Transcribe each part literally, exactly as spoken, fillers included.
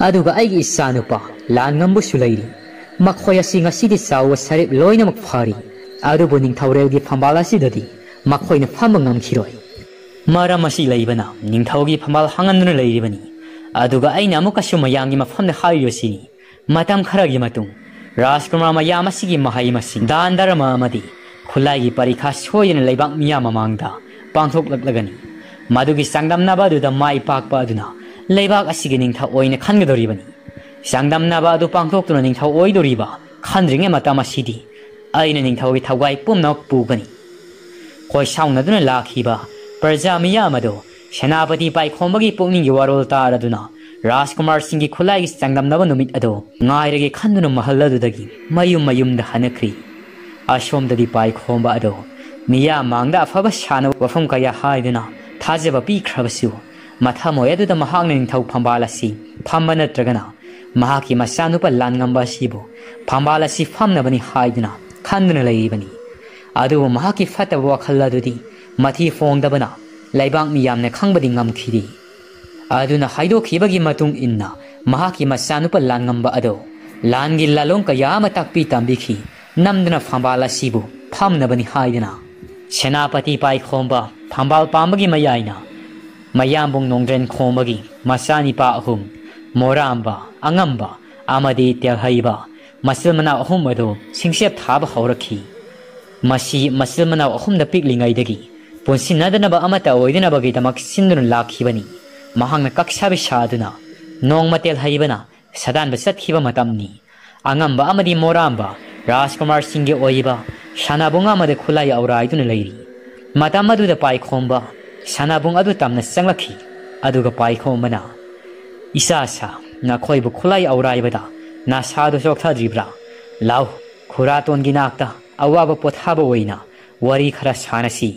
ꯑꯗꯨꯒ ꯑꯩꯒꯤ ꯏꯆꯥꯅꯨꯄꯥ ꯂꯥꯟꯉꯝꯕꯨꯁꯨ ꯂꯩꯔꯤ꯫ ꯃꯈꯣꯏ ꯑꯁꯤ ꯉꯁꯤꯗꯤ ꯆꯥꯎꯕ ꯁꯔꯤꯞ ꯂꯣꯏꯅꯃꯛ ꯐꯥꯔꯤ, ꯑꯗꯨꯕꯨ ꯅꯤꯡꯊꯧꯔꯦꯜꯒꯤ ꯐꯝꯕꯥꯜ ꯑꯁꯤꯗꯗꯤ ꯃꯈꯣꯏꯅ ꯐꯝꯕ ꯉꯝꯈꯤꯔꯣꯏ꯫ ꯃꯔꯝ ꯑꯁꯤ ꯂꯩꯕꯅ ꯅꯤꯡꯊꯧꯒꯤ ꯐꯝꯕꯥꯜ ꯍꯥꯡꯍꯟꯗꯨꯅ ꯂꯩꯔꯤꯕꯅꯤ꯫ ꯑꯗꯨꯒ ꯑꯩꯅ ꯑꯃꯨꯛꯀꯁꯨ ꯃꯌꯥꯝꯒꯤ ꯃꯐꯝꯗ ꯍꯥꯏꯔꯤꯕꯁꯤꯅꯤ, ꯃꯇꯝ ꯈꯔꯒꯤ ꯃꯇꯨꯡ ꯔꯥꯖꯀꯨꯃꯥꯔ ꯃꯌꯥꯝ ꯑꯁꯤꯒꯤ ꯃꯍꯩ ꯃꯁꯤꯡ, ꯗꯥꯟ ꯙꯔꯃ ꯑꯃꯗꯤ ꯈꯨꯠꯂꯥꯏꯒꯤ ꯄꯔꯤꯈꯥ ꯁꯣꯏꯗꯅ ꯂꯩꯕꯥꯛ ꯃꯤꯌꯥꯝ ꯃꯃꯥꯡꯗ ꯄꯥꯡꯊꯣꯛꯂꯛꯂꯒꯅꯤ꯫ ꯃꯗꯨꯒꯤ ꯆꯥꯡꯗꯝꯅꯕ ꯑꯗꯨꯗ ꯃꯥꯏ ꯄꯥꯛꯄ ꯑꯗꯨꯅ ꯂꯩꯕꯥꯛ ꯑꯁꯤꯒꯤ ꯅꯤꯡꯊꯧ ꯑꯣꯏꯅ ꯈꯟꯒꯗꯧꯔꯤꯕꯅꯤ꯫ ꯆꯥꯡꯗꯝꯅꯕ ꯑꯗꯨ ꯄꯥꯡꯊꯣꯛꯇꯨꯅ ꯅꯤꯡꯊꯧ ꯑꯣꯏꯗꯣꯔꯤꯕ ꯈꯟꯗ꯭ꯔꯤꯉꯩ ꯃꯇꯝ ꯑꯁꯤꯗꯤ ꯑꯩꯅ ꯅꯤꯡꯊꯧꯒꯤ ꯊꯧꯒꯥꯏ ꯄꯨꯝꯅꯃꯛ ꯄꯨꯒꯅꯤ꯫ ꯈꯣꯏ ꯁꯥꯎꯅꯗꯨꯅ ꯂꯥꯛꯈꯤꯕ ꯄ꯭ꯔꯖꯥ ꯃꯤꯌꯥꯝ ꯑꯗꯨ ꯁꯦꯅꯥꯄꯇꯤ ꯄꯥꯏꯈꯣꯝꯕꯒꯤ ꯄꯨꯛꯅꯤꯡꯒꯤ ꯋꯥꯔꯣꯜ ꯇꯥꯔꯗꯨꯅ ꯔꯥꯖꯀꯨꯃꯥꯔꯁꯤꯡꯒꯤ ꯈꯨꯠꯂꯥꯏꯒꯤ ꯆꯥꯡꯗꯝꯅꯕ ꯅꯨꯃꯤꯠ ꯑꯗꯨ ꯉꯥꯏꯔꯒꯦ ꯈꯟꯗꯨꯅ ꯃꯍꯜ ꯑꯗꯨꯗꯒꯤ ꯃꯌꯨꯝ ꯃꯌꯨꯝꯗ ꯍꯟꯅꯈ꯭ꯔꯤ꯫ ꯑꯁꯣꯝꯗꯗꯤ ꯄꯥꯏꯈꯣꯝꯕ ꯑꯗꯨ ꯃꯤꯌꯥꯝ ꯃꯥꯡꯗ ꯑꯐꯕ ꯁꯥꯟꯅꯕ ꯋꯥꯐꯝ ꯀꯌꯥ ꯍꯥꯏꯗꯨꯅ ꯊꯥꯖꯕ ꯄꯤꯈ꯭ꯔꯕꯁꯨ, ꯃꯊꯃꯣꯏ ꯑꯗꯨꯗ ꯃꯍꯥꯛꯅ ꯅꯤꯡꯊꯧ ꯐꯝꯕꯥꯜ ꯑꯁꯤ ꯐꯝꯕ ꯅꯠꯇ꯭ꯔꯒꯅ ꯃꯍꯥꯛꯀꯤ ꯃꯆꯥꯅꯨꯄꯥ ꯂꯥꯟꯉꯝꯕ ꯑꯁꯤꯕꯨ ꯐꯝꯕꯥꯜ ꯑꯁꯤ ꯐꯝꯅꯕꯅꯤ ꯍꯥꯏꯗꯨꯅ ꯈꯟꯗꯨꯅ ꯂꯩꯔꯤꯕꯅꯤ꯫ ꯑꯗꯨꯕꯨ ꯃꯍꯥꯛꯀꯤ ꯐꯠꯇꯕ ꯋꯥꯈꯜ ꯑꯗꯨꯗꯤ ꯃꯊꯤ ꯐꯣꯡꯗꯕꯅ ꯂꯩꯕꯥꯛ ꯃꯤꯌꯥꯝꯅ ꯈꯪꯕꯗꯤ ꯉꯝꯈꯤꯗꯦ꯫ ꯑꯗꯨꯅ ꯍꯥꯏꯗꯣꯛꯈꯤꯕꯒꯤ ꯃꯇꯨꯡ ꯏꯟꯅ ꯃꯍꯥꯛꯀꯤ ꯃꯆꯥꯅꯨꯄꯥ ꯂꯥꯟꯉꯝꯕ ꯑꯗꯣ ꯂꯥꯟꯒꯤ ꯂꯥꯂꯣꯡ ꯀꯌꯥ ꯑꯃ ꯇꯥꯛꯄꯤ ꯇꯝꯕꯤꯈꯤ꯫ ꯅꯝꯗꯨꯅ ꯐꯝꯕꯥꯜ ꯑꯁꯤꯕꯨ ꯐꯝꯅꯕꯅꯤ ꯍꯥꯏꯗꯨꯅ ꯁꯦꯅꯥꯄꯇꯤ ꯄꯥꯏꯈꯣꯝꯕ ꯐꯝꯕꯥꯜ ꯄꯥꯝꯕꯒꯤ ꯃꯌꯥꯏꯅ ꯃꯌꯥꯝꯕꯨꯡ ꯅꯣꯡꯗ꯭ꯔꯦꯟ ꯈꯣꯝꯕꯒꯤ ꯃꯆꯥꯅꯤꯄꯥ ꯑꯍꯨꯝ, ꯃꯣꯔꯥꯝꯕ, ꯑꯉꯝꯕ ꯑꯃꯗꯤ ꯇꯦꯜꯍꯩꯕ ꯃꯆꯤꯜ ꯃꯅꯥꯎ ꯑꯍꯨꯝ ꯑꯗꯨ ꯁꯤꯡꯆꯦꯞ ꯊꯥꯕ ꯍꯧꯔꯛꯈꯤ꯫ ꯃꯁꯤ ꯃꯆꯤꯜ ꯃꯅꯥꯎ ꯑꯍꯨꯝꯗ ꯄꯤꯛꯂꯤꯉꯩꯗꯒꯤ ꯄꯨꯟꯁꯤꯟꯅꯗꯅꯕ ꯑꯃꯠꯇ ꯑꯣꯏꯗꯅꯕꯒꯤꯗꯃꯛ ꯁꯤꯟꯗꯨꯅ ꯂꯥꯛꯈꯤꯕꯅꯤ꯫ ꯃꯍꯥꯛꯅ ꯀꯛꯁꯥꯕꯤ ꯁꯥꯗꯨꯅ ꯅꯣꯡꯃ ꯇꯦꯜꯍꯩꯕꯅ ꯁꯥꯗꯥꯟꯕ ꯆꯠꯈꯤꯕ ꯃꯇꯝꯅꯤ꯫ ꯑꯉꯝꯕ ꯑꯃꯗꯤ ꯃꯣꯔꯥꯝꯕ ꯔꯥꯖꯀꯨꯃꯥꯔꯁꯤꯡꯒꯤ ꯑꯣꯏꯕ ꯁꯥꯟꯅꯕꯨꯡ ꯑꯃꯗ ꯈꯨꯠꯂꯥꯏ ꯑꯧꯔꯥꯏꯗꯨꯅ ꯂꯩꯔꯤ꯫ ꯃꯇꯝ ꯑꯗꯨꯗ ꯄꯥꯏꯈꯣꯝꯕ ꯁꯥꯟꯅꯕꯨꯡ ꯑꯗꯨ ꯇꯝꯅ ꯆꯪꯂꯛꯈꯤ꯫ ꯑꯗꯨꯒ ꯄꯥꯏꯈꯣꯝꯕꯅ, "ꯏꯆꯥꯁꯥ, ꯅꯈꯣꯏꯕꯨ ꯈꯨꯠꯂꯥꯏ ꯑꯧꯔꯥꯏꯕꯗ ꯅꯁꯥꯗꯨ ꯆꯣꯛꯊꯗ꯭ꯔꯤꯕ꯭ꯔꯥ? ꯂꯥꯎ, ꯈꯨꯔꯥꯇꯣꯟꯒꯤ ꯅꯥꯛꯇ ꯑꯋꯥꯕ ꯄꯣꯊꯥꯕ ꯑꯣꯏꯅ ꯋꯥꯔꯤ ꯈꯔ ꯁꯥꯟꯅꯁꯤ꯫"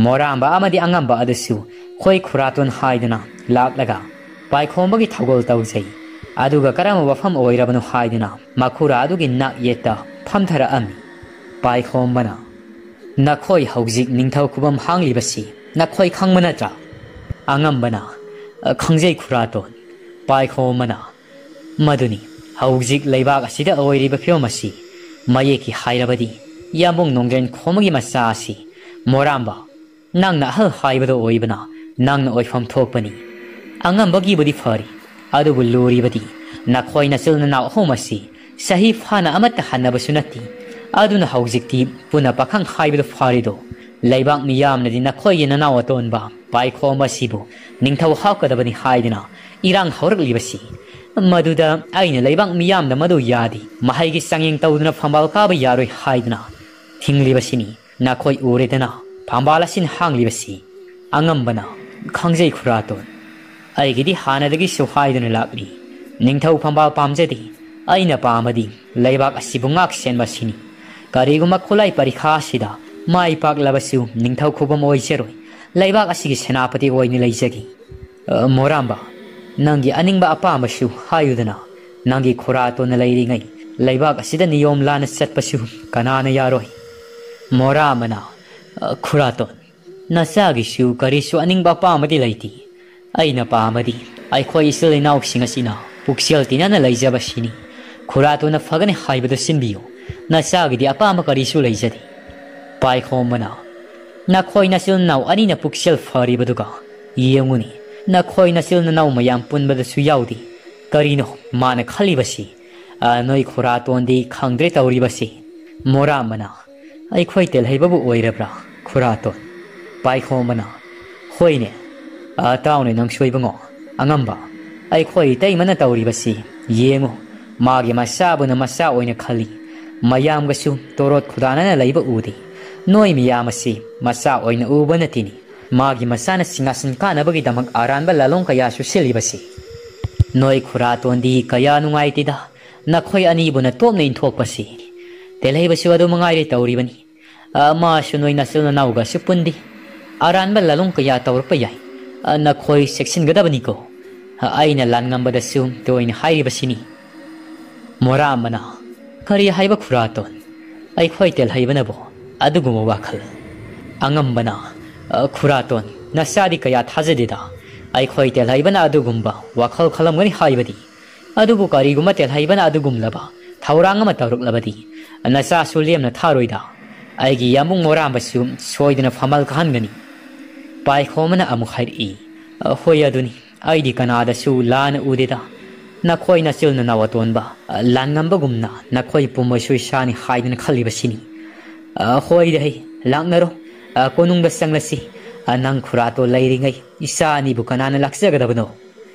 ꯃꯣꯔꯥꯝꯕ ꯑꯃꯗꯤ ꯑꯉꯝꯕ ꯑꯗꯨꯁꯨ ꯈꯣꯏ ꯈꯨꯔꯥꯇꯣꯟ ꯍꯥꯏꯗꯨꯅ ꯂꯥꯛꯂꯒ ꯄꯥꯏꯈꯣꯝꯕꯒꯤ ꯊꯧꯒꯜ ꯇꯧꯖꯩ꯫ ꯑꯗꯨꯒ ꯀꯔꯝꯕ ꯋꯥꯐꯝ ꯑꯣꯏꯔꯕꯅꯣ ꯍꯥꯏꯗꯨꯅ ꯃꯈꯨꯔꯥ ꯑꯗꯨꯒꯤ ꯅꯥꯛ ꯌꯦꯠꯇ ꯐꯝꯊꯔꯛꯑꯝꯃꯤ꯫ ꯄꯥꯏꯈꯣꯝꯕꯅ, "ꯅꯈꯣꯏ ꯍꯧꯖꯤꯛ ꯅꯤꯡꯊꯧ ꯈꯨꯕꯝ ꯍꯥꯡꯂꯤꯕꯁꯤ ꯅꯈꯣꯏ ꯈꯪꯕ ꯅꯠꯇ꯭ꯔꯥ?" ꯑꯉꯝꯕꯅ, "ꯈꯪꯖꯩ ꯈꯨꯔꯥꯇꯣꯟ꯫ ꯄꯥꯏꯈꯣꯝꯕꯅ, ꯃꯗꯨꯅꯤ ꯍꯧꯖꯤꯛ ꯂꯩꯕꯥꯛ ꯑꯁꯤꯗ ꯑꯣꯏꯔꯤꯕ ꯐꯤꯕꯝ ꯑꯁꯤ꯫ ꯃꯌꯦꯛꯀꯤ ꯍꯥꯏꯔꯕꯗꯤ, ꯌꯥꯝꯕꯨꯡ ꯅꯣꯡꯗ꯭ꯔꯦꯟ ꯈꯣꯝꯕꯒꯤ ꯃꯆꯥ ꯑꯁꯤ꯫ ꯃꯣꯔꯥꯝꯕ, ꯅꯪꯅ ꯑꯍꯜ ꯍꯥꯏꯕꯗꯣ ꯑꯣꯏꯕꯅ, ꯅꯪꯅ ꯑꯣꯏꯐꯝ ꯊꯣꯛꯄꯅꯤ꯫ ꯑꯉꯝꯕꯒꯤꯕꯨꯗꯤ ꯐꯔꯤ, ꯑꯗꯨꯕꯨ ꯂꯨꯔꯤꯕꯗꯤ ꯅꯈꯣꯏ ꯅꯆꯤꯜ ꯅꯅꯥꯎ ꯑꯍꯨꯝ ꯑꯁꯤ ꯆꯍꯤ ꯐꯥꯅ ꯑꯃꯠꯇ ꯍꯟꯅꯕꯁꯨ ꯅꯠꯇꯦ꯫ ꯑꯗꯨꯅ ꯍꯧꯖꯤꯛꯇꯤ ꯄꯨꯟꯅ ꯄꯥꯈꯪ ꯍꯥꯏꯕꯗꯨ ꯐꯥꯔꯤꯗꯣ꯫ ꯂꯩꯕꯥꯛ ꯃꯤꯌꯥꯝꯅꯗꯤ ꯅꯈꯣꯏꯒꯤ ꯅꯅꯥꯎ ꯑꯇꯣꯟꯕ ꯄꯥꯏꯈꯣꯝꯕ ꯑꯁꯤꯕꯨ ꯅꯤꯡꯊꯧ ꯍꯥꯞꯀꯗꯕꯅꯤ ꯍꯥꯏꯗꯨꯅ ꯏꯔꯥꯡ ꯍꯧꯔꯛꯂꯤꯕꯁꯤ꯫ ꯃꯗꯨꯗ ꯑꯩꯅ ꯂꯩꯕꯥꯛ ꯃꯤꯌꯥꯝꯗ ꯃꯗꯨ ꯌꯥꯗꯦ, ꯃꯍꯩꯒꯤ ꯆꯥꯡꯌꯦꯡ ꯇꯧꯗꯨꯅ ꯐꯝꯕꯥꯜ ꯀꯥꯕ ꯌꯥꯔꯣꯏ ꯍꯥꯏꯗꯨꯅ ꯊꯤꯡꯂꯤꯕꯁꯤꯅꯤ꯫ ꯅꯈꯣꯏ ꯎꯔꯦꯗꯅ, ꯐꯝꯕꯥꯜ ꯑꯁꯤꯅ ꯍꯥꯡꯂꯤꯕꯁꯤ꯫ ꯑꯉꯝꯕꯅ, ꯈꯪꯖꯩ ꯈꯨꯔꯥꯇꯣꯟ꯫ ꯑꯩꯒꯤꯗꯤ ꯍꯥꯟꯅꯗꯒꯤꯁꯨ ꯍꯥꯏꯗꯨꯅ ꯂꯥꯛꯂꯤ, ꯅꯤꯡꯊꯧ ꯐꯝꯕꯥꯜ ꯄꯥꯝꯖꯗꯦ꯫ ꯑꯩꯅ ꯄꯥꯝꯕꯗꯤ ꯂꯩꯕꯥꯛ ꯑꯁꯤꯕꯨ ꯉꯥꯛ ꯁꯦꯟꯕ ꯑꯁꯤꯅꯤ꯫ ꯀꯔꯤꯒꯨꯝꯕ ꯈꯨꯠꯂꯥꯏ ꯄꯔꯤꯈꯥ ꯑꯁꯤꯗ ꯃꯥꯏ ꯄꯥꯛꯂꯕꯁꯨ ꯅꯤꯡꯊꯧ ꯈꯨꯕꯝ ꯑꯣꯏꯖꯔꯣꯏ, ꯂꯩꯕꯥꯛ ꯑꯁꯤꯒꯤ ꯁꯦꯅꯥꯄꯇꯤ ꯑꯣꯏꯅ ꯂꯩꯖꯒꯦ꯫ ꯑ, ꯃꯣꯔꯥꯝꯕ, ꯅꯪꯒꯤ ꯑꯅꯤꯡꯕ ꯑꯄꯥꯝꯕꯁꯨ ꯍꯥꯏꯌꯨꯗꯅ꯫ ꯅꯪꯒꯤ ꯈꯨꯔꯥꯇꯣꯟꯅ ꯂꯩꯔꯤꯉꯩ ꯂꯩꯕꯥꯛ ꯑꯁꯤꯗ ꯅꯤꯌꯣꯝ ꯂꯥꯟꯅ ꯆꯠꯄꯁꯨ ꯀꯅꯥꯅ ꯌꯥꯔꯣꯏ? ꯃꯣꯔꯥꯝꯕꯅ, ꯑ, ꯈꯨꯔꯥꯇꯣꯟ, ꯅꯆꯥꯒꯤꯁꯨ ꯀꯔꯤꯁꯨ ꯑꯅꯤꯡꯕ ꯑꯄꯥꯝꯕꯗꯤ ꯂꯩꯇꯦ꯫ ꯑꯩꯅ ꯄꯥꯝꯕꯗꯤ ꯑꯩꯈꯣꯏ ꯏꯆꯤꯜ ꯏꯅꯥꯎꯁꯤꯡ ꯑꯁꯤꯅ ꯄꯨꯛꯆꯦꯜ ꯇꯤꯟꯅꯅ ꯂꯩꯖꯕꯁꯤꯅꯤ꯫ ꯈꯨꯔꯥꯇꯣꯟꯅ ꯐꯒꯅꯤ ꯍꯥꯏꯕꯗꯨ ꯁꯤꯟꯕꯤꯌꯨ꯫ ꯅꯆꯥꯒꯤꯗꯤ ꯑꯄꯥꯝꯕ ꯀꯔꯤꯁꯨ ꯂꯩꯖꯗꯦ꯫ ꯄꯥꯏꯈꯣꯝꯕꯅ, ꯅꯈꯣꯏ ꯅꯆꯤꯜ ꯅꯅꯥꯎ ꯑꯅꯤꯅ ꯄꯨꯛꯆꯦꯜ ꯐꯔꯤꯕꯗꯨꯒ ꯌꯦꯡꯉꯨꯅꯦ, ꯅꯈꯣꯏ ꯅꯆꯤꯜ ꯅꯅꯥꯎ ꯃꯌꯥꯝ ꯄꯨꯟꯕꯗꯁꯨ ꯌꯥꯎꯗꯦ꯫ ꯀꯔꯤꯅꯣ ꯃꯥꯅ ꯈꯜꯂꯤꯕꯁꯤ? ꯑ, ꯅꯣꯏ ꯈꯨꯔꯥꯇꯣꯟꯗꯤ ꯈꯪꯗ꯭ꯔꯦ ꯇꯧꯔꯤꯕꯁꯤ꯫ ꯃꯣꯔꯥꯝꯕꯅ, ꯑꯩꯈꯣꯏ ꯇꯦꯜꯍꯩꯕꯕꯨ ꯑꯣꯏꯔꯕ꯭ꯔꯥ, ꯈꯨꯔꯥꯇꯣꯟ? ꯄꯥꯏꯈꯣꯝꯕꯅ, ꯍꯣꯏꯅꯦ꯫ ꯑ, ꯇꯥꯎꯅꯦ ꯅꯪꯁꯨ ꯏꯕꯨꯡꯉꯣ꯫ ꯑꯉꯝꯕ, ꯑꯩꯈꯣꯏ ꯏꯇꯩꯃꯅ ꯇꯧꯔꯤꯕꯁꯤ ꯌꯦꯡꯉꯨ꯫ ꯃꯥꯒꯤ ꯃꯆꯥꯕꯨꯅ ꯃꯆꯥ ꯑꯣꯏꯅ ꯈꯜꯂꯤ꯫ ꯃꯌꯥꯝꯒꯁꯨ ꯇꯣꯔꯣꯠ ꯈꯨꯗꯥꯅꯅ ꯂꯩꯕ ꯎꯗꯦ꯫ ꯅꯣꯏ ꯃꯤꯌꯥꯝ ꯑꯁꯤ ꯃꯆꯥ ꯑꯣꯏꯅ ꯎꯕ ꯅꯠꯇꯦꯅꯦ꯫ ꯃꯥꯒꯤ ꯃꯆꯥꯅ ꯁꯤꯡꯍꯥꯁꯟ ꯀꯥꯅꯕꯒꯤꯗꯃꯛ ꯑꯔꯥꯟꯕ ꯂꯥꯂꯣꯡ ꯀꯌꯥꯁꯨ ꯁꯤꯜꯂꯤꯕꯁꯤ꯫ ꯅꯣꯏ ꯈꯨꯔꯥꯇꯣꯟꯗꯤ ꯀꯌꯥ ꯅꯨꯡꯉꯥꯏꯇꯦꯗ, ꯅꯈꯣꯏ ꯑꯅꯤꯕꯨ ꯅꯇꯣꯞꯅ ꯏꯟꯊꯣꯛꯄꯁꯤ꯫ ꯇꯦꯜꯍꯩꯕꯁꯨ ꯑꯗꯨ ꯃꯉꯥꯏꯔꯦ ꯇꯧꯔꯤꯕꯅꯤ꯫ ꯑ, ꯃꯥꯁꯨ ꯅꯣꯏ ꯅꯆꯤꯜ ꯅꯅꯥꯎꯒꯁꯨ ꯄꯨꯟꯗꯦ꯫ ꯑꯔꯥꯟꯕ ꯂꯥꯂꯣꯡ ꯀꯌꯥ ꯇꯧꯔꯛꯄ ꯌꯥꯏ꯫ ꯑ, ꯅꯈꯣꯏ ꯆꯦꯛꯁꯤꯟꯒꯗꯕꯅꯤꯀꯣ꯫ ꯑ, ꯑꯩꯅ ꯂꯥꯟꯉꯝꯕꯗꯁꯨ ꯇꯣꯏꯅ ꯍꯥꯏꯔꯤꯕꯁꯤꯅꯤ꯫ ꯃꯣꯔꯥꯝꯕꯅ, ꯀꯔꯤ ꯍꯥꯏꯕ ꯈꯨꯔꯥꯇꯣꯟ? ꯑꯩꯈꯣꯏ ꯇꯦꯜꯍꯩꯕꯅꯕꯨ ꯑꯗꯨꯒꯨꯝꯕ ꯋꯥꯈꯜ? ꯑꯉꯝꯕꯅ, ꯑ, ꯈꯨꯔꯥꯇꯣꯟ, ꯅꯆꯥꯗꯤ ꯀꯌꯥ ꯊꯥꯖꯗꯦꯗ꯫ ꯑꯩꯈꯣꯏ ꯇꯦꯜꯍꯩꯕꯅ ꯑꯗꯨꯒꯨꯝꯕ ꯋꯥꯈꯜ ꯈꯜꯂꯝꯒꯅꯤ ꯍꯥꯏꯕꯗꯤ꯫ ꯑꯗꯨꯕꯨ ꯀꯔꯤꯒꯨꯝꯕ ꯇꯦꯜꯍꯩꯕꯅ ꯑꯗꯨꯒꯨꯝꯂꯕ ꯊꯧꯔꯥꯡ ꯑꯃ ꯇꯧꯔꯛꯂꯕꯗꯤ, ꯅꯆꯥꯁꯨ ꯂꯦꯝꯅ ꯊꯥꯔꯣꯏꯗ꯫ ꯑꯩꯒꯤ ꯌꯥꯝꯕꯨꯡ ꯃꯣꯔꯥꯝꯕꯁꯨ ꯁꯣꯏꯗꯅ ꯐꯝꯕꯥꯜ ꯀꯥꯍꯟꯒꯅꯤ꯫ ꯄꯥꯏꯈꯣꯝꯕꯅ ꯑꯃꯨꯛ ꯍꯥꯏꯔꯛꯏ, "ꯍꯣꯏ ꯑꯗꯨꯅꯤ, ꯑꯩꯗꯤ ꯀꯅꯥꯗꯁꯨ ꯂꯥꯟꯅ ꯎꯗꯦꯗ꯫ ꯅꯈꯣꯏ ꯅꯆꯤꯜ ꯅꯅꯥꯎ ꯑꯇꯣꯟꯕ ꯂꯥꯟꯉꯝꯕꯒꯨꯝꯅ ꯅꯈꯣꯏ ꯄꯨꯝꯕꯁꯨ ꯏꯁꯥꯅꯤ ꯍꯥꯏꯗꯨꯅ ꯈꯜꯂꯤꯕꯁꯤꯅꯤ꯫ ꯍꯣꯏꯗ ꯍꯩ, ꯂꯥꯛꯅꯔꯣ꯫ ꯀꯣꯅꯨꯡꯗ ꯆꯪꯂꯁꯤ꯫ ꯅꯪ ꯈꯨꯔꯥꯇꯣ ꯂꯩꯔꯤꯉꯩ ꯏꯆꯥ ꯑꯅꯤꯕꯨ ꯀꯅꯥꯅ ꯂꯥꯛꯆꯒꯗꯕꯅꯣ?"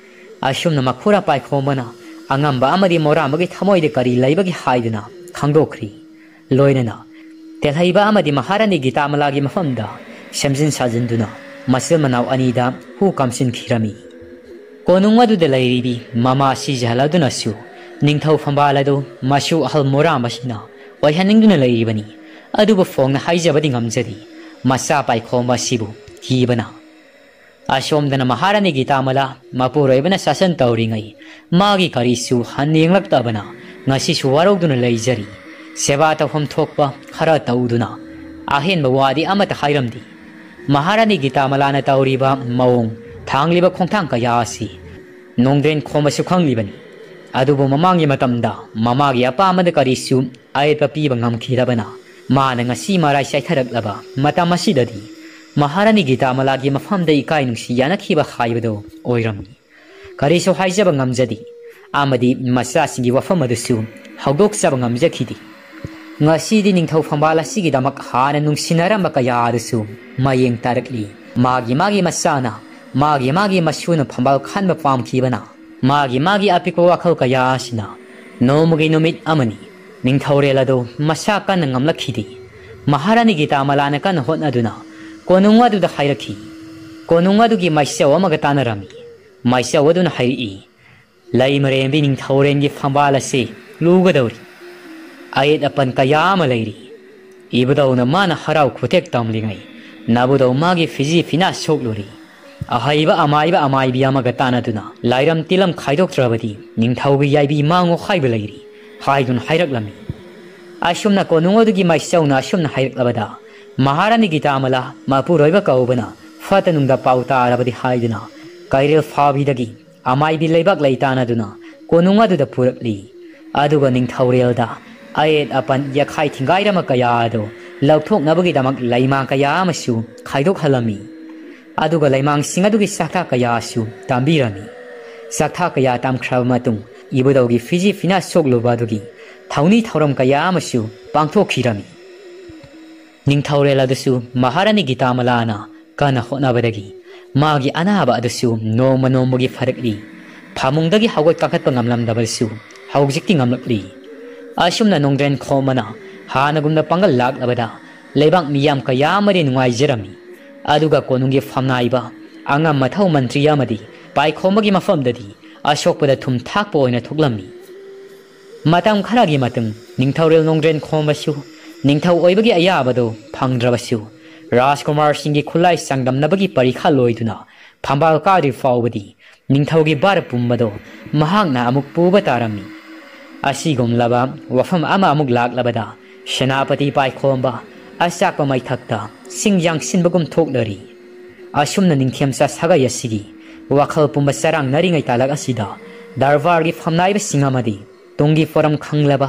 ꯑꯁꯨꯝꯅ ꯃꯈꯨꯔꯥ ꯄꯥꯏꯈꯣꯝꯕꯅ ꯑꯉꯝꯕ ꯑꯃꯗꯤ ꯃꯣꯔꯥꯝꯕꯒꯤ ꯊꯃꯣꯏꯗ ꯀꯔꯤ ꯂꯩꯕꯒꯦ ꯍꯥꯏꯗꯨꯅ ꯈꯪꯗꯣꯛꯈ꯭ꯔꯤ꯫ ꯂꯣꯏꯅꯅ ꯇꯦꯜꯍꯩꯕ ꯑꯃꯗꯤ ꯃꯍꯥꯔꯥꯅꯤ ꯒꯤꯇꯥꯃꯂꯥꯒꯤ ꯃꯐꯝꯗ ꯁꯦꯝꯖꯤꯟ ꯁꯥꯖꯤꯟꯗꯨꯅ ꯃꯆꯤꯟ ꯃꯅꯥꯎ ꯑꯅꯤꯗ ꯍꯨ ꯀꯥꯝꯁꯤꯟꯈꯤꯔꯝꯃꯤ꯫ ꯀꯣꯅꯨꯡ ꯑꯗꯨꯗ ꯂꯩꯔꯤꯕꯤ ꯃꯃꯥ ꯁꯤꯖꯍꯜ ꯑꯗꯨꯅꯁꯨ ꯅꯤꯡꯊꯧ ꯐꯝꯕꯥꯜ ꯑꯗꯨ ꯃꯁꯨ ꯑꯍꯜ ꯃꯣꯔꯥꯝꯕꯁꯤꯅ ꯑꯣꯏꯍꯟꯅꯤꯡꯗꯨꯅ ꯂꯩꯔꯤꯕꯅꯤ꯫ ꯑꯗꯨꯕꯨ ꯐꯣꯡꯅ ꯍꯥꯏꯖꯕꯗꯤ ꯉꯝꯖꯗꯦ, ꯃꯆꯥ ꯄꯥꯏꯈꯣꯝꯕ ꯑꯁꯤꯕꯨ ꯀꯤꯕꯅ꯫ ꯑꯁꯣꯝꯗꯅ ꯃꯍꯥꯔꯥꯅꯤ ꯒꯤꯇꯥꯃꯂꯥ ꯃꯄꯨꯔꯣꯏꯕꯅ ꯁꯥꯁꯟ ꯇꯧꯔꯤꯉꯩ ꯃꯥꯒꯤ ꯀꯔꯤꯁꯨ ꯍꯟ ꯌꯦꯡꯂꯛꯇꯕꯅ ꯉꯁꯤꯁꯨ ꯋꯥꯔꯧꯗꯨꯅ ꯂꯩꯖꯔꯤ꯫ ꯁꯦꯕꯥ ꯇꯧꯐꯝ ꯊꯣꯛꯄ ꯈꯔ ꯇꯧꯗꯨꯅ ꯑꯍꯦꯟꯕ ꯋꯥꯗꯤ ꯑꯃꯠꯇ ꯍꯥꯏꯔꯝꯗꯦ꯫ ꯃꯍꯥꯔꯥꯅꯤ ꯒꯤꯇꯥꯃꯂꯥꯅ ꯇꯧꯔꯤꯕ ꯃꯑꯣꯡ, ꯊꯥꯡꯂꯤꯕ ꯈꯣꯡꯊꯥꯡ ꯀꯌꯥ ꯑꯁꯤ ꯅꯣꯡꯗ꯭ꯔꯦꯟ ꯈꯣꯝꯕꯁꯨ ꯈꯪꯂꯤꯕꯅꯤ꯫ ꯑꯗꯨꯕꯨ ꯃꯃꯥꯡꯒꯤ ꯃꯇꯝꯗ ꯃꯃꯥꯒꯤ ꯑꯄꯥꯝꯕꯗ ꯀꯔꯤꯁꯨ ꯑꯌꯦꯠꯄ ꯄꯤꯕ ꯉꯝꯈꯤꯗꯕꯅ ꯃꯥꯅ ꯉꯁꯤ ꯃꯔꯥꯏ ꯆꯥꯏꯊꯔꯛꯂꯕ ꯃꯇꯝ ꯑꯁꯤꯗꯗꯤ ꯃꯍꯥꯔꯥꯅꯤ ꯒꯤꯇꯥꯃꯂꯥꯒꯤ ꯃꯐꯝꯗ ꯏꯀꯥꯏ ꯅꯨꯡꯁꯤ ꯌꯥꯅꯈꯤꯕ ꯍꯥꯏꯕꯗꯨ ꯑꯣꯏꯔꯝꯃꯤ꯫ ꯀꯔꯤꯁꯨ ꯍꯥꯏꯖꯕ ꯉꯝꯖꯗꯦ ꯑꯃꯗꯤ ꯃꯆꯥꯁꯤꯡꯒꯤ ꯋꯥꯐꯝ ꯑꯗꯨꯁꯨ ꯍꯧꯗꯣꯛꯆꯕ ꯉꯝꯖꯈꯤꯗꯦ꯫ ꯉꯁꯤꯗꯤ ꯅꯤꯡꯊꯧ ꯐꯝꯕꯥꯜ ꯑꯁꯤꯒꯤꯗꯃꯛ ꯍꯥꯟꯅ ꯅꯨꯡꯁꯤꯅꯔꯝꯕ ꯀꯌꯥ ꯑꯗꯨꯁꯨ ꯃꯌꯦꯡ ꯇꯥꯔꯛꯂꯤ꯫ ꯃꯥꯒꯤ ꯃꯥꯒꯤ ꯃꯆꯥꯅ, ꯃꯥꯒꯤ ꯃꯥꯒꯤ ꯃꯁꯨꯅ ꯐꯝꯕꯥꯜ ꯈꯟꯕ ꯄꯥꯝꯈꯤꯕꯅ ꯃꯥꯒꯤ ꯃꯥꯒꯤ ꯑꯄꯤꯛꯄ ꯋꯥꯈꯜ ꯀꯌꯥ ꯑꯁꯤꯅ ꯅꯣꯡꯃꯒꯤ ꯅꯨꯃꯤꯠ ꯑꯃꯅꯤ ꯅꯤꯡꯊꯧꯔꯦꯜ ꯑꯗꯨ ꯃꯁꯥ ꯀꯟꯅ ꯉꯝꯂꯛꯈꯤꯗꯦ꯫ ꯃꯍꯥꯔꯥꯅꯤ ꯒꯤꯇꯥꯃꯂꯥꯅ ꯀꯟꯅ ꯍꯣꯠꯅꯗꯨꯅ ꯀꯣꯅꯨꯡ ꯑꯗꯨꯗ ꯍꯥꯏꯔꯛꯈꯤ꯫ ꯀꯣꯅꯨꯡ ꯑꯗꯨꯒꯤ ꯃꯥꯏꯆꯧ ꯑꯃꯒ ꯇꯥꯟꯅꯔꯝꯃꯤ꯫ ꯃꯥꯏꯆꯧ ꯑꯗꯨꯅ ꯍꯥꯏꯔꯛꯏ, "ꯂꯩꯃꯔꯦꯝꯕꯤ ꯅꯤꯡꯊꯧꯔꯦꯜꯒꯤ ꯐꯝꯕꯥꯜ ꯑꯁꯤ ꯂꯨꯒꯗꯧꯔꯤ꯫ ꯑꯌꯦꯠ ꯑꯄꯟ ꯀꯌꯥ ꯑꯃ ꯂꯩꯔꯤ꯫ ꯏꯕꯨꯙꯧꯅ ꯃꯥꯅ ꯍꯔꯥꯎ ꯈꯨꯇꯦꯛ ꯇꯝꯂꯤꯉꯩ ꯅꯕꯨꯙꯧ ꯃꯥꯒꯤ ꯐꯤꯖꯤ ꯐꯤꯅꯥ ꯁꯣꯛꯂꯨꯔꯤ꯫ ꯑꯍꯩꯕ ꯑꯃꯥꯏꯕ ꯑꯃꯥꯏꯕꯤ ꯑꯃꯒ ꯇꯥꯟꯅꯗꯨꯅ ꯂꯥꯏꯔꯝ ꯇꯤꯂꯝ ꯈꯥꯏꯗꯣꯛꯇ꯭ꯔꯕꯗꯤ ꯅꯤꯡꯊꯧꯒꯤ ꯌꯥꯏꯕꯤ ꯃꯥꯡꯉꯣ ꯍꯥꯏꯕ ꯂꯩꯔꯤ" ꯍꯥꯏꯗꯨꯅ ꯍꯥꯏꯔꯛꯂꯝꯃꯤ꯫ ꯑꯁꯨꯝꯅ ꯀꯣꯅꯨꯡ ꯑꯗꯨꯒꯤ ꯃꯥꯏꯆꯧꯅ ꯑꯁꯨꯝꯅ ꯍꯥꯏꯔꯛꯂꯕꯗ ꯃꯍꯥꯔꯥꯅꯤ ꯒꯤꯇꯥꯃꯂꯥ ꯃꯄꯨꯔꯣꯏꯕ ꯀꯧꯕꯅ ꯐꯠꯇ ꯅꯨꯡꯗ ꯄꯥꯎ ꯇꯥꯔꯕꯗꯤ ꯍꯥꯏꯗꯨꯅ ꯀꯩꯔꯦꯜ ꯐꯥꯕꯤꯗꯒꯤ ꯑꯃꯥꯏꯕꯤ ꯂꯩꯕꯥꯛ ꯂꯩꯇꯥꯅꯗꯨꯅ ꯀꯣꯅꯨꯡ ꯑꯗꯨꯗ ꯄꯨꯔꯛꯂꯤ꯫ ꯑꯗꯨꯒ ꯅꯤꯡꯊꯧꯔꯦꯜꯗ ꯑꯌꯦꯠ ꯑꯄꯟ ꯌꯥꯈꯥꯏ ꯊꯤꯡꯒꯥꯏꯔꯝꯕ ꯀꯌꯥ ꯑꯗꯨ ꯂꯧꯊꯣꯛꯅꯕꯒꯤꯗꯃꯛ ꯂꯩꯃꯥ ꯀꯌꯥ ꯑꯃꯁꯨ ꯈꯥꯏꯗꯣꯛꯍꯜꯂꯝꯃꯤ꯫ ꯑꯗꯨꯒ ꯂꯩꯃꯥꯡꯁꯤꯡ ꯑꯗꯨꯒꯤ ꯆꯥꯛꯊꯥ ꯀꯌꯥꯁꯨ ꯇꯝꯕꯤꯔꯝꯃꯤ꯫ ꯆꯥꯛꯊꯥ ꯀꯌꯥ ꯇꯝꯈ꯭ꯔꯕ ꯃꯇꯨꯡ ꯏꯕꯨꯙꯧꯒꯤ ꯐꯤꯖꯤ ꯐꯤꯅꯥ ꯁꯣꯛꯂꯨꯕ ꯑꯗꯨꯒꯤ ꯊꯧꯅꯤ ꯊꯧꯔꯝ ꯀꯌꯥ ꯑꯃꯁꯨ ꯄꯥꯡꯊꯣꯛꯈꯤꯔꯝꯃꯤ꯫ ꯅꯤꯡꯊꯧꯔꯦꯜ ꯑꯗꯨꯁꯨ ꯃꯍꯥꯔꯥꯅꯤ ꯒꯤꯇꯥꯃꯂꯥꯅ ꯀꯟꯅ ꯍꯣꯠꯅꯕꯗꯒꯤ ꯃꯥꯒꯤ ꯑꯅꯥꯕ ꯑꯗꯨꯁꯨ ꯅꯣꯡꯃ ꯅꯣꯡꯃꯒꯤ ꯐꯔꯛꯂꯤ꯫ ꯐꯃꯨꯡꯗꯒꯤ ꯍꯧꯒꯠ ꯀꯥꯈꯠꯄ ꯉꯝꯂꯝꯗꯕꯁꯨ ꯍꯧꯖꯤꯛꯇꯤ ꯉꯝꯂꯛꯂꯤ꯫ ꯑꯁꯨꯝꯅ ꯅꯣꯡꯗ꯭ꯔꯦꯟ ꯈꯣꯝꯕꯅ ꯍꯥꯟꯅꯒꯨꯝꯅ ꯄꯥꯡꯒꯜ ꯂꯥꯛꯂꯕꯗ ꯂꯩꯕꯥꯛ ꯃꯤꯌꯥꯝ ꯀꯌꯥ ꯑꯃꯗꯤ ꯅꯨꯡꯉꯥꯏꯖꯔꯝꯃꯤ꯫ ꯑꯗꯨꯒ ꯀꯣꯅꯨꯡꯒꯤ ꯐꯝꯅꯥꯏꯕ ꯑꯉꯝ ꯑꯊꯧ ꯃꯟꯇ꯭ꯔꯤ ꯑꯃꯗꯤ ꯄꯥꯏꯈꯣꯝꯕꯒꯤ ꯃꯐꯝꯗꯗꯤ ꯑꯁꯣꯛꯄꯗ ꯊꯨꯝ ꯊꯥꯛꯄ ꯑꯣꯏꯅ ꯊꯣꯛꯂꯝꯃꯤ꯫ ꯃꯇꯝ ꯈꯔꯒꯤ ꯃꯇꯨꯡ ꯅꯤꯡꯊꯧꯔꯦꯜ ꯅꯣꯡꯗ꯭ꯔꯦꯟ ꯈꯣꯝꯕꯁꯨ ꯅꯤꯡꯊꯧ ꯑꯣꯏꯕꯒꯤ ꯑꯌꯥꯕꯗꯨ ꯐꯪꯗ꯭ꯔꯕꯁꯨ, ꯔꯥꯖꯀꯨꯃꯥꯔꯁꯤꯡꯒꯤ ꯈꯨꯠꯂꯥꯏ ꯆꯥꯡꯗꯝꯅꯕꯒꯤ ꯄꯔꯤꯈꯥ ꯂꯣꯏꯗꯨꯅ ꯐꯝꯕꯥꯜ ꯀꯥꯗ꯭ꯔꯤ ꯐꯥꯎꯕꯗꯤ ꯅꯤꯡꯊꯧꯒꯤ ꯚꯥꯔ ꯄꯨꯝꯕꯗꯨ ꯃꯍꯥꯛꯅ ꯑꯃꯨꯛ ꯄꯨꯕ ꯇꯥꯔꯝꯃꯤ꯫ ꯑꯁꯤꯒꯨꯝꯂꯕ ꯋꯥꯐꯝ ꯑꯃ ꯑꯃꯨꯛ ꯂꯥꯛꯂꯕꯗ ꯁꯦꯅꯥꯄꯇꯤ ꯄꯥꯏꯈꯣꯝꯕ ꯑꯆꯥꯛꯄ ꯃꯩꯊꯛꯇ ꯁꯤꯡ ꯌꯥꯡꯁꯤꯟꯕꯒꯨꯝ ꯊꯣꯛꯅꯔꯤ꯫ ꯑꯁꯨꯝꯅ ꯅꯤꯡꯊꯦꯝꯆꯥ ꯁꯥꯒꯩ ꯑꯁꯤꯒꯤ ꯋꯥꯈꯜ ꯄꯨꯝꯕ ꯆꯔꯥꯡꯅꯔꯤꯉꯩ ꯇꯥꯂꯛ ꯑꯁꯤꯗ ꯗꯔꯕꯥꯔꯒꯤ ꯐꯝꯅꯥꯏꯕꯁꯤꯡ ꯑꯃꯗꯤ ꯇꯨꯡꯒꯤ ꯄꯣꯔꯝ ꯈꯪꯂꯕ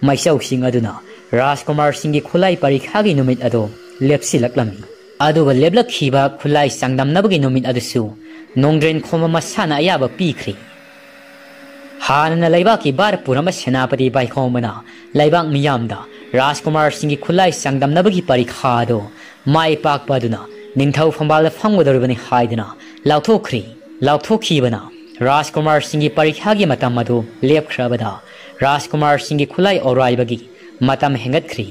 ꯃꯥꯏꯆꯧꯁꯤꯡ ꯑꯗꯨꯅ ꯔꯥꯖꯀꯨꯃꯥꯔꯁꯤꯡꯒꯤ ꯈꯨꯠꯂꯥꯏ ꯄꯔꯤꯈꯥꯒꯤ ꯅꯨꯃꯤꯠ ꯑꯗꯨ ꯂꯦꯞꯁꯤꯜꯂꯛꯂꯝꯃꯤ꯫ ꯑꯗꯨꯒ ꯂꯦꯞꯂꯛꯈꯤꯕ ꯈꯨꯠꯂꯥꯏ ꯆꯥꯡꯗꯝꯅꯕꯒꯤ ꯅꯨꯃꯤꯠ ꯑꯗꯨꯁꯨ ꯅꯣꯡꯗ꯭ꯔꯦꯟ ꯈꯣꯝꯕ ꯃꯁꯥꯅ ꯑꯌꯥꯕ ꯄꯤꯈ꯭ꯔꯦ꯫ ꯍꯥꯟꯅꯅ ꯂꯩꯕꯥꯛꯀꯤ ꯚꯥꯔ ꯄꯨꯔꯝꯕ ꯁꯦꯅꯥꯄꯇꯤ ꯄꯥꯏꯈꯣꯝꯕꯅ ꯂꯩꯕꯥꯛ ꯃꯤꯌꯥꯝꯗ ꯔꯥꯖꯀꯨꯃꯥꯔꯁꯤꯡꯒꯤ ꯈꯨꯠꯂꯥꯏ ꯆꯥꯡꯗꯝꯅꯕꯒꯤ ꯄꯔꯤꯈꯥ ꯑꯗꯨ ꯃꯥꯏ ꯄꯥꯛꯄ ꯑꯗꯨꯅ ꯅꯤꯡꯊꯧ ꯐꯝꯕꯥꯜꯗ ꯐꯝꯒꯗꯧꯔꯤꯕꯅꯤ ꯍꯥꯏꯗꯨꯅ ꯂꯥꯎꯊꯣꯛꯈ꯭ꯔꯤ꯫ ꯂꯥꯎꯊꯣꯛꯈꯤꯕꯅ ꯔꯥꯖꯀꯨꯃꯥꯔꯁꯤꯡꯒꯤ ꯄꯔꯤꯈꯥꯒꯤ ꯃꯇꯝ ꯑꯗꯨ ꯂꯦꯞꯈ꯭ꯔꯕꯗ ꯔꯥꯖꯀꯨꯃꯥꯔꯁꯤꯡꯒꯤ ꯈꯨꯠꯂꯥꯏ ꯑꯣꯔꯥꯏꯕꯒꯤ ꯃꯇꯝ ꯍꯦꯟꯒꯠꯈ꯭ꯔꯤ꯫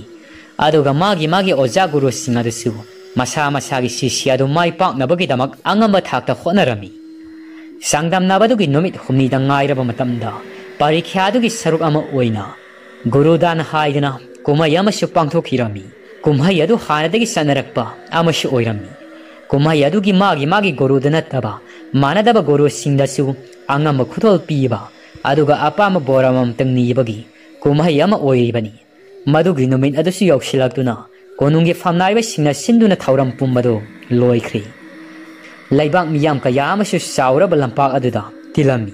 ꯑꯗꯨꯒ ꯃꯥꯒꯤ ꯃꯥꯒꯤ ꯑꯣꯖꯥ ꯒꯨꯔꯨꯁꯤꯡ ꯑꯗꯨꯁꯨ ꯃꯁꯥ ꯃꯁꯥꯒꯤ ꯁꯤꯁꯤ ꯑꯗꯨ ꯃꯥꯏ ꯄꯥꯛꯅꯕꯒꯤꯗꯃꯛ ꯑꯉꯝꯕ ꯊꯥꯛꯇ ꯍꯣꯠꯅꯔꯝꯃꯤ꯫ ꯆꯥꯡꯗꯝꯅꯕꯗꯨꯒꯤ ꯅꯨꯃꯤꯠ ꯍꯨꯝꯅꯤꯗ ꯉꯥꯏꯔꯕ ꯃꯇꯝꯗ ꯄꯔꯤꯈ꯭ꯌꯥꯗꯨꯒꯤ ꯁꯔꯨꯛ ꯑꯃ ꯑꯣꯏꯅ ꯒꯨꯔꯨꯗꯥꯟ ꯍꯥꯏꯗꯅ ꯀꯨꯝꯍꯩ ꯑꯃꯁꯨ ꯄꯥꯡꯊꯣꯛꯈꯤꯔꯝꯃꯤ꯫ ꯀꯨꯝꯍꯩ ꯑꯗꯨ ꯍꯥꯟꯅꯗꯒꯤ ꯆꯠꯅꯔꯛꯄ ꯑꯃꯁꯨ ꯑꯣꯏꯔꯝꯃꯤ꯫ ꯀꯨꯝꯍꯩ ꯑꯗꯨꯒꯤ ꯃꯥꯒꯤ ꯃꯥꯒꯤ ꯒꯨꯔꯨꯗ ꯅꯠꯇꯕ ꯃꯥꯟꯅꯗꯕ ꯒꯨꯔꯨꯁꯤꯡꯗꯁꯨ ꯑꯉꯝꯕ ꯈꯨꯗꯣꯜ ꯄꯤꯕ ꯑꯗꯨꯒ ꯑꯄꯥꯝꯕ ꯕꯣꯔ ꯑꯃꯃꯝꯇꯪ ꯅꯤꯕꯒꯤ ꯀꯨꯝꯍꯩ ꯑꯃ ꯑꯣꯏꯔꯤꯕꯅꯤ꯫ ꯃꯗꯨꯒꯤ ꯅꯨꯃꯤꯠ ꯑꯗꯨꯁꯨ ꯌꯧꯁꯤꯜꯂꯛꯇꯨꯅ ꯀꯣꯅꯨꯡꯒꯤ ꯐꯝꯅꯥꯏꯕꯁꯤꯡꯅ ꯁꯤꯟꯗꯨꯅ ꯊꯧꯔꯝ ꯄꯨꯝꯕꯗꯨ ꯂꯣꯏꯈ꯭ꯔꯦ꯫ ꯂꯩꯕꯥꯛ ꯃꯤꯌꯥꯝ ꯀꯌꯥ ꯑꯃꯁꯨ ꯆꯥꯎꯔꯕ ꯂꯝꯄꯥꯛ ꯑꯗꯨꯗ ꯇꯤꯜꯂꯝꯃꯤ꯫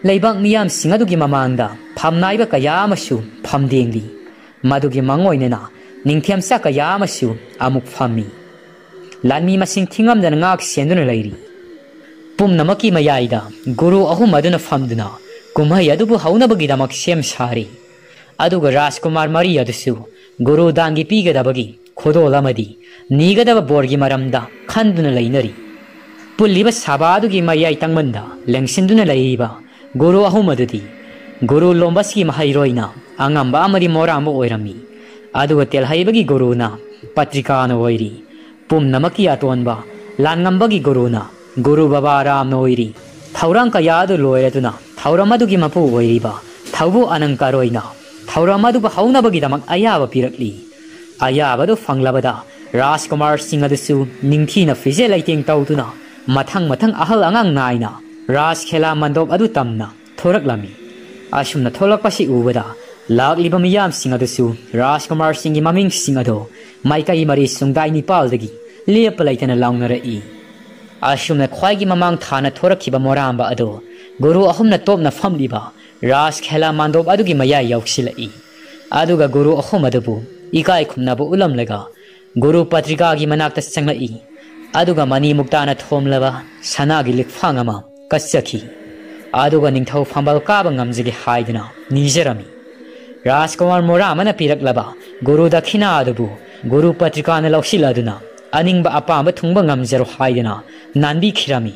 ꯂꯩꯕꯥꯛ ꯃꯤꯌꯥꯝꯁꯤꯡ ꯑꯗꯨꯒꯤ ꯃꯃꯥꯡꯗ ꯐꯝꯅꯥꯏꯕ ꯀꯌꯥ ꯑꯃꯁꯨ ꯐꯝꯗꯦꯡꯂꯤ꯫ ꯃꯗꯨꯒꯤ ꯃꯪ ꯑꯣꯏꯅꯅ ꯅꯤꯡꯊꯦꯝꯆꯥ ꯀꯌꯥ ꯑꯃꯁꯨ ꯑꯃꯨꯛ ꯐꯝꯃꯤ꯫ ꯂꯥꯟꯃꯤ ꯃꯁꯤꯡ ꯊꯤꯉꯝꯗꯅ ꯉꯥꯛ ꯁꯦꯟꯗꯨꯅ ꯂꯩꯔꯤ꯫ ꯄꯨꯝꯅꯃꯛꯀꯤ ꯃꯌꯥꯏꯗ ꯒꯨꯔꯨ ꯑꯍꯨꯝ ꯑꯗꯨꯅ ꯐꯝꯗꯨꯅ ꯀꯨꯝꯍꯩ ꯑꯗꯨꯕꯨ ꯍꯧꯅꯕꯒꯤꯗꯃꯛ ꯁꯦꯝ ꯁꯥꯔꯤ꯫ ꯑꯗꯨꯒ ꯔꯥꯖꯀꯨꯃꯥꯔ ꯃꯔꯤ ꯑꯗꯨꯁꯨ ꯒꯨꯔꯨ ꯗꯥꯟꯒꯤ ꯄꯤꯒꯗꯕꯒꯤ ꯈꯨꯗꯣꯜ ꯑꯃꯗꯤ ꯅꯤꯒꯗꯕ ꯕꯣꯔꯒꯤ ꯃꯔꯝꯗ ꯈꯟꯗꯨꯅ ꯂꯩꯅꯔꯤ꯫ ꯄꯨꯜꯂꯤꯕ ꯁꯚꯥ ꯑꯗꯨꯒꯤ ꯃꯌꯥꯏ ꯇꯪꯕꯟꯗ ꯂꯦꯡꯁꯤꯟꯗꯨꯅ ꯂꯩꯔꯤꯕ ꯒꯨꯔꯨ ꯑꯍꯨꯝ ꯑꯗꯨꯗꯤ ꯒꯨꯔꯨ ꯂꯣꯝꯕꯁꯀꯤ ꯃꯍꯩꯔꯣꯏꯅ ꯑꯉꯝꯕ ꯑꯃꯗꯤ ꯃꯣꯔꯥꯝꯕ ꯑꯣꯏꯔꯝꯃꯤ꯫ ꯑꯗꯨꯒ ꯇꯦꯜꯍꯩꯕꯒꯤ ꯒꯨꯔꯨꯅ ꯄꯇ꯭ꯔꯤꯀꯥꯅ ꯑꯣꯏꯔꯤ꯫ ꯄꯨꯝꯅꯃꯛꯀꯤ ꯑꯇꯣꯟꯕ ꯂꯥꯟꯉꯝꯕꯒꯤ ꯒꯨꯔꯨꯅ ꯒꯨꯔꯨ ꯕꯕꯥ ꯔꯥꯝꯅ ꯑꯣꯏꯔꯤ꯫ ꯊꯧꯔꯥꯡ ꯀꯌꯥ ꯑꯗꯨ ꯂꯣꯏꯔꯗꯨꯅ ꯊꯧꯔꯝ ꯑꯗꯨꯒꯤ ꯃꯄꯨ ꯑꯣꯏꯔꯤꯕ ꯊꯧꯕꯨ ꯑꯅꯪꯀꯔꯣꯏꯅ ꯊꯧꯔꯝ ꯑꯗꯨꯕꯨ ꯍꯧꯅꯕꯒꯤꯗꯃꯛ ꯑꯌꯥꯕ ꯄꯤꯔꯛꯂꯤ꯫ ꯑꯌꯥꯕꯗꯨ ꯐꯪꯂꯕꯗ ꯔꯥꯖꯀꯨꯃꯥꯔꯁꯤꯡ ꯑꯗꯨꯁꯨ ꯅꯤꯡꯊꯤꯅ ꯐꯤꯖꯦ ꯂꯩꯇꯦꯡ ꯇꯧꯗꯨꯅ ꯃꯊꯪ ꯃꯊꯪ ꯑꯍꯜ ꯑꯉꯥꯡ ꯅꯥꯏꯅ ꯔꯥꯖ ꯈꯦꯂꯥ ꯃꯟꯗꯣꯞ ꯑꯗꯨ ꯇꯝꯅ ꯊꯣꯔꯛꯂꯝꯃꯤ꯫ ꯑꯁꯨꯝꯅ ꯊꯣꯛꯂꯛꯄꯁꯤ ꯎꯕꯗ ꯂꯥꯛꯂꯤꯕ ꯃꯤꯌꯥꯝꯁꯤꯡ ꯑꯗꯨꯁꯨ ꯔꯥꯖꯀꯨꯃꯥꯔꯁꯤꯡꯒꯤ ꯃꯃꯤꯡꯁꯤꯡ ꯑꯗꯨ ꯃꯥꯏꯀꯩ ꯃꯔꯤ ꯁꯨꯡꯗꯥꯏ ꯅꯤꯄꯥꯜꯗꯒꯤ ꯂꯦꯞꯄ ꯂꯩꯇꯅ ꯂꯥꯎꯅꯔꯛꯏ꯫ ꯑꯁꯨꯝꯅ ꯈ꯭ꯋꯥꯏꯒꯤ ꯃꯃꯥꯡ ꯊꯥꯅ ꯊꯣꯔꯛꯈꯤꯕ ꯃꯣꯔꯥꯝꯕ ꯑꯗꯨ ꯒꯨꯔꯨ ꯑꯍꯨꯝꯅ ꯇꯣꯞꯅ ꯐꯝꯂꯤꯕ ꯔꯥꯖ ꯈꯦꯂꯥ ꯃꯥꯟꯗꯣꯞ ꯑꯗꯨꯒꯤ ꯃꯌꯥꯏ ꯌꯧꯁꯤꯜꯂꯛꯏ꯫ ꯑꯗꯨꯒ ꯒꯨꯔꯨ ꯑꯍꯨꯝ ꯑꯗꯨꯕꯨ ꯏꯀꯥꯏ ꯈꯨꯝꯅꯕ ꯎꯠꯂꯝꯂꯒ ꯒꯨꯔꯨ ꯄꯇ꯭ꯔꯤꯀꯥꯒꯤ ꯃꯅꯥꯛꯇ ꯆꯪꯂꯛꯏ꯫ ꯑꯗꯨꯒ ꯃꯅꯤ ꯃꯨꯛꯇꯥꯅ ꯊꯣꯝꯂꯕ ꯁꯅꯥꯒꯤ ꯂꯤꯛꯐꯥꯡ ꯑꯃ ꯀꯠꯆꯈꯤ꯫ ꯑꯗꯨꯒ ꯅꯤꯡꯊꯧ ꯐꯝꯕꯥꯜ ꯀꯥꯕ ꯉꯝꯖꯒꯦ ꯍꯥꯏꯗꯨꯅ ꯅꯤꯖꯔꯝꯃꯤ꯫ ꯔꯥꯖꯀꯨꯃꯥꯔ ꯃꯣꯔꯥꯝꯕꯅ ꯄꯤꯔꯛꯂꯕ ꯒꯨꯔꯨ ꯗꯈꯤꯅꯥ ꯑꯗꯨꯕꯨ ꯒꯨꯔꯨ ꯄꯇ꯭ꯔꯤꯀꯥꯅ ꯂꯧꯁꯤꯜꯂꯗꯨꯅ ꯑꯅꯤꯡꯕ ꯑꯄꯥꯝꯕ ꯊꯨꯡꯕ ꯉꯝꯖꯔꯣ ꯍꯥꯏꯗꯨꯅ ꯅꯥꯟꯕꯤꯈꯤꯔꯝꯃꯤ꯫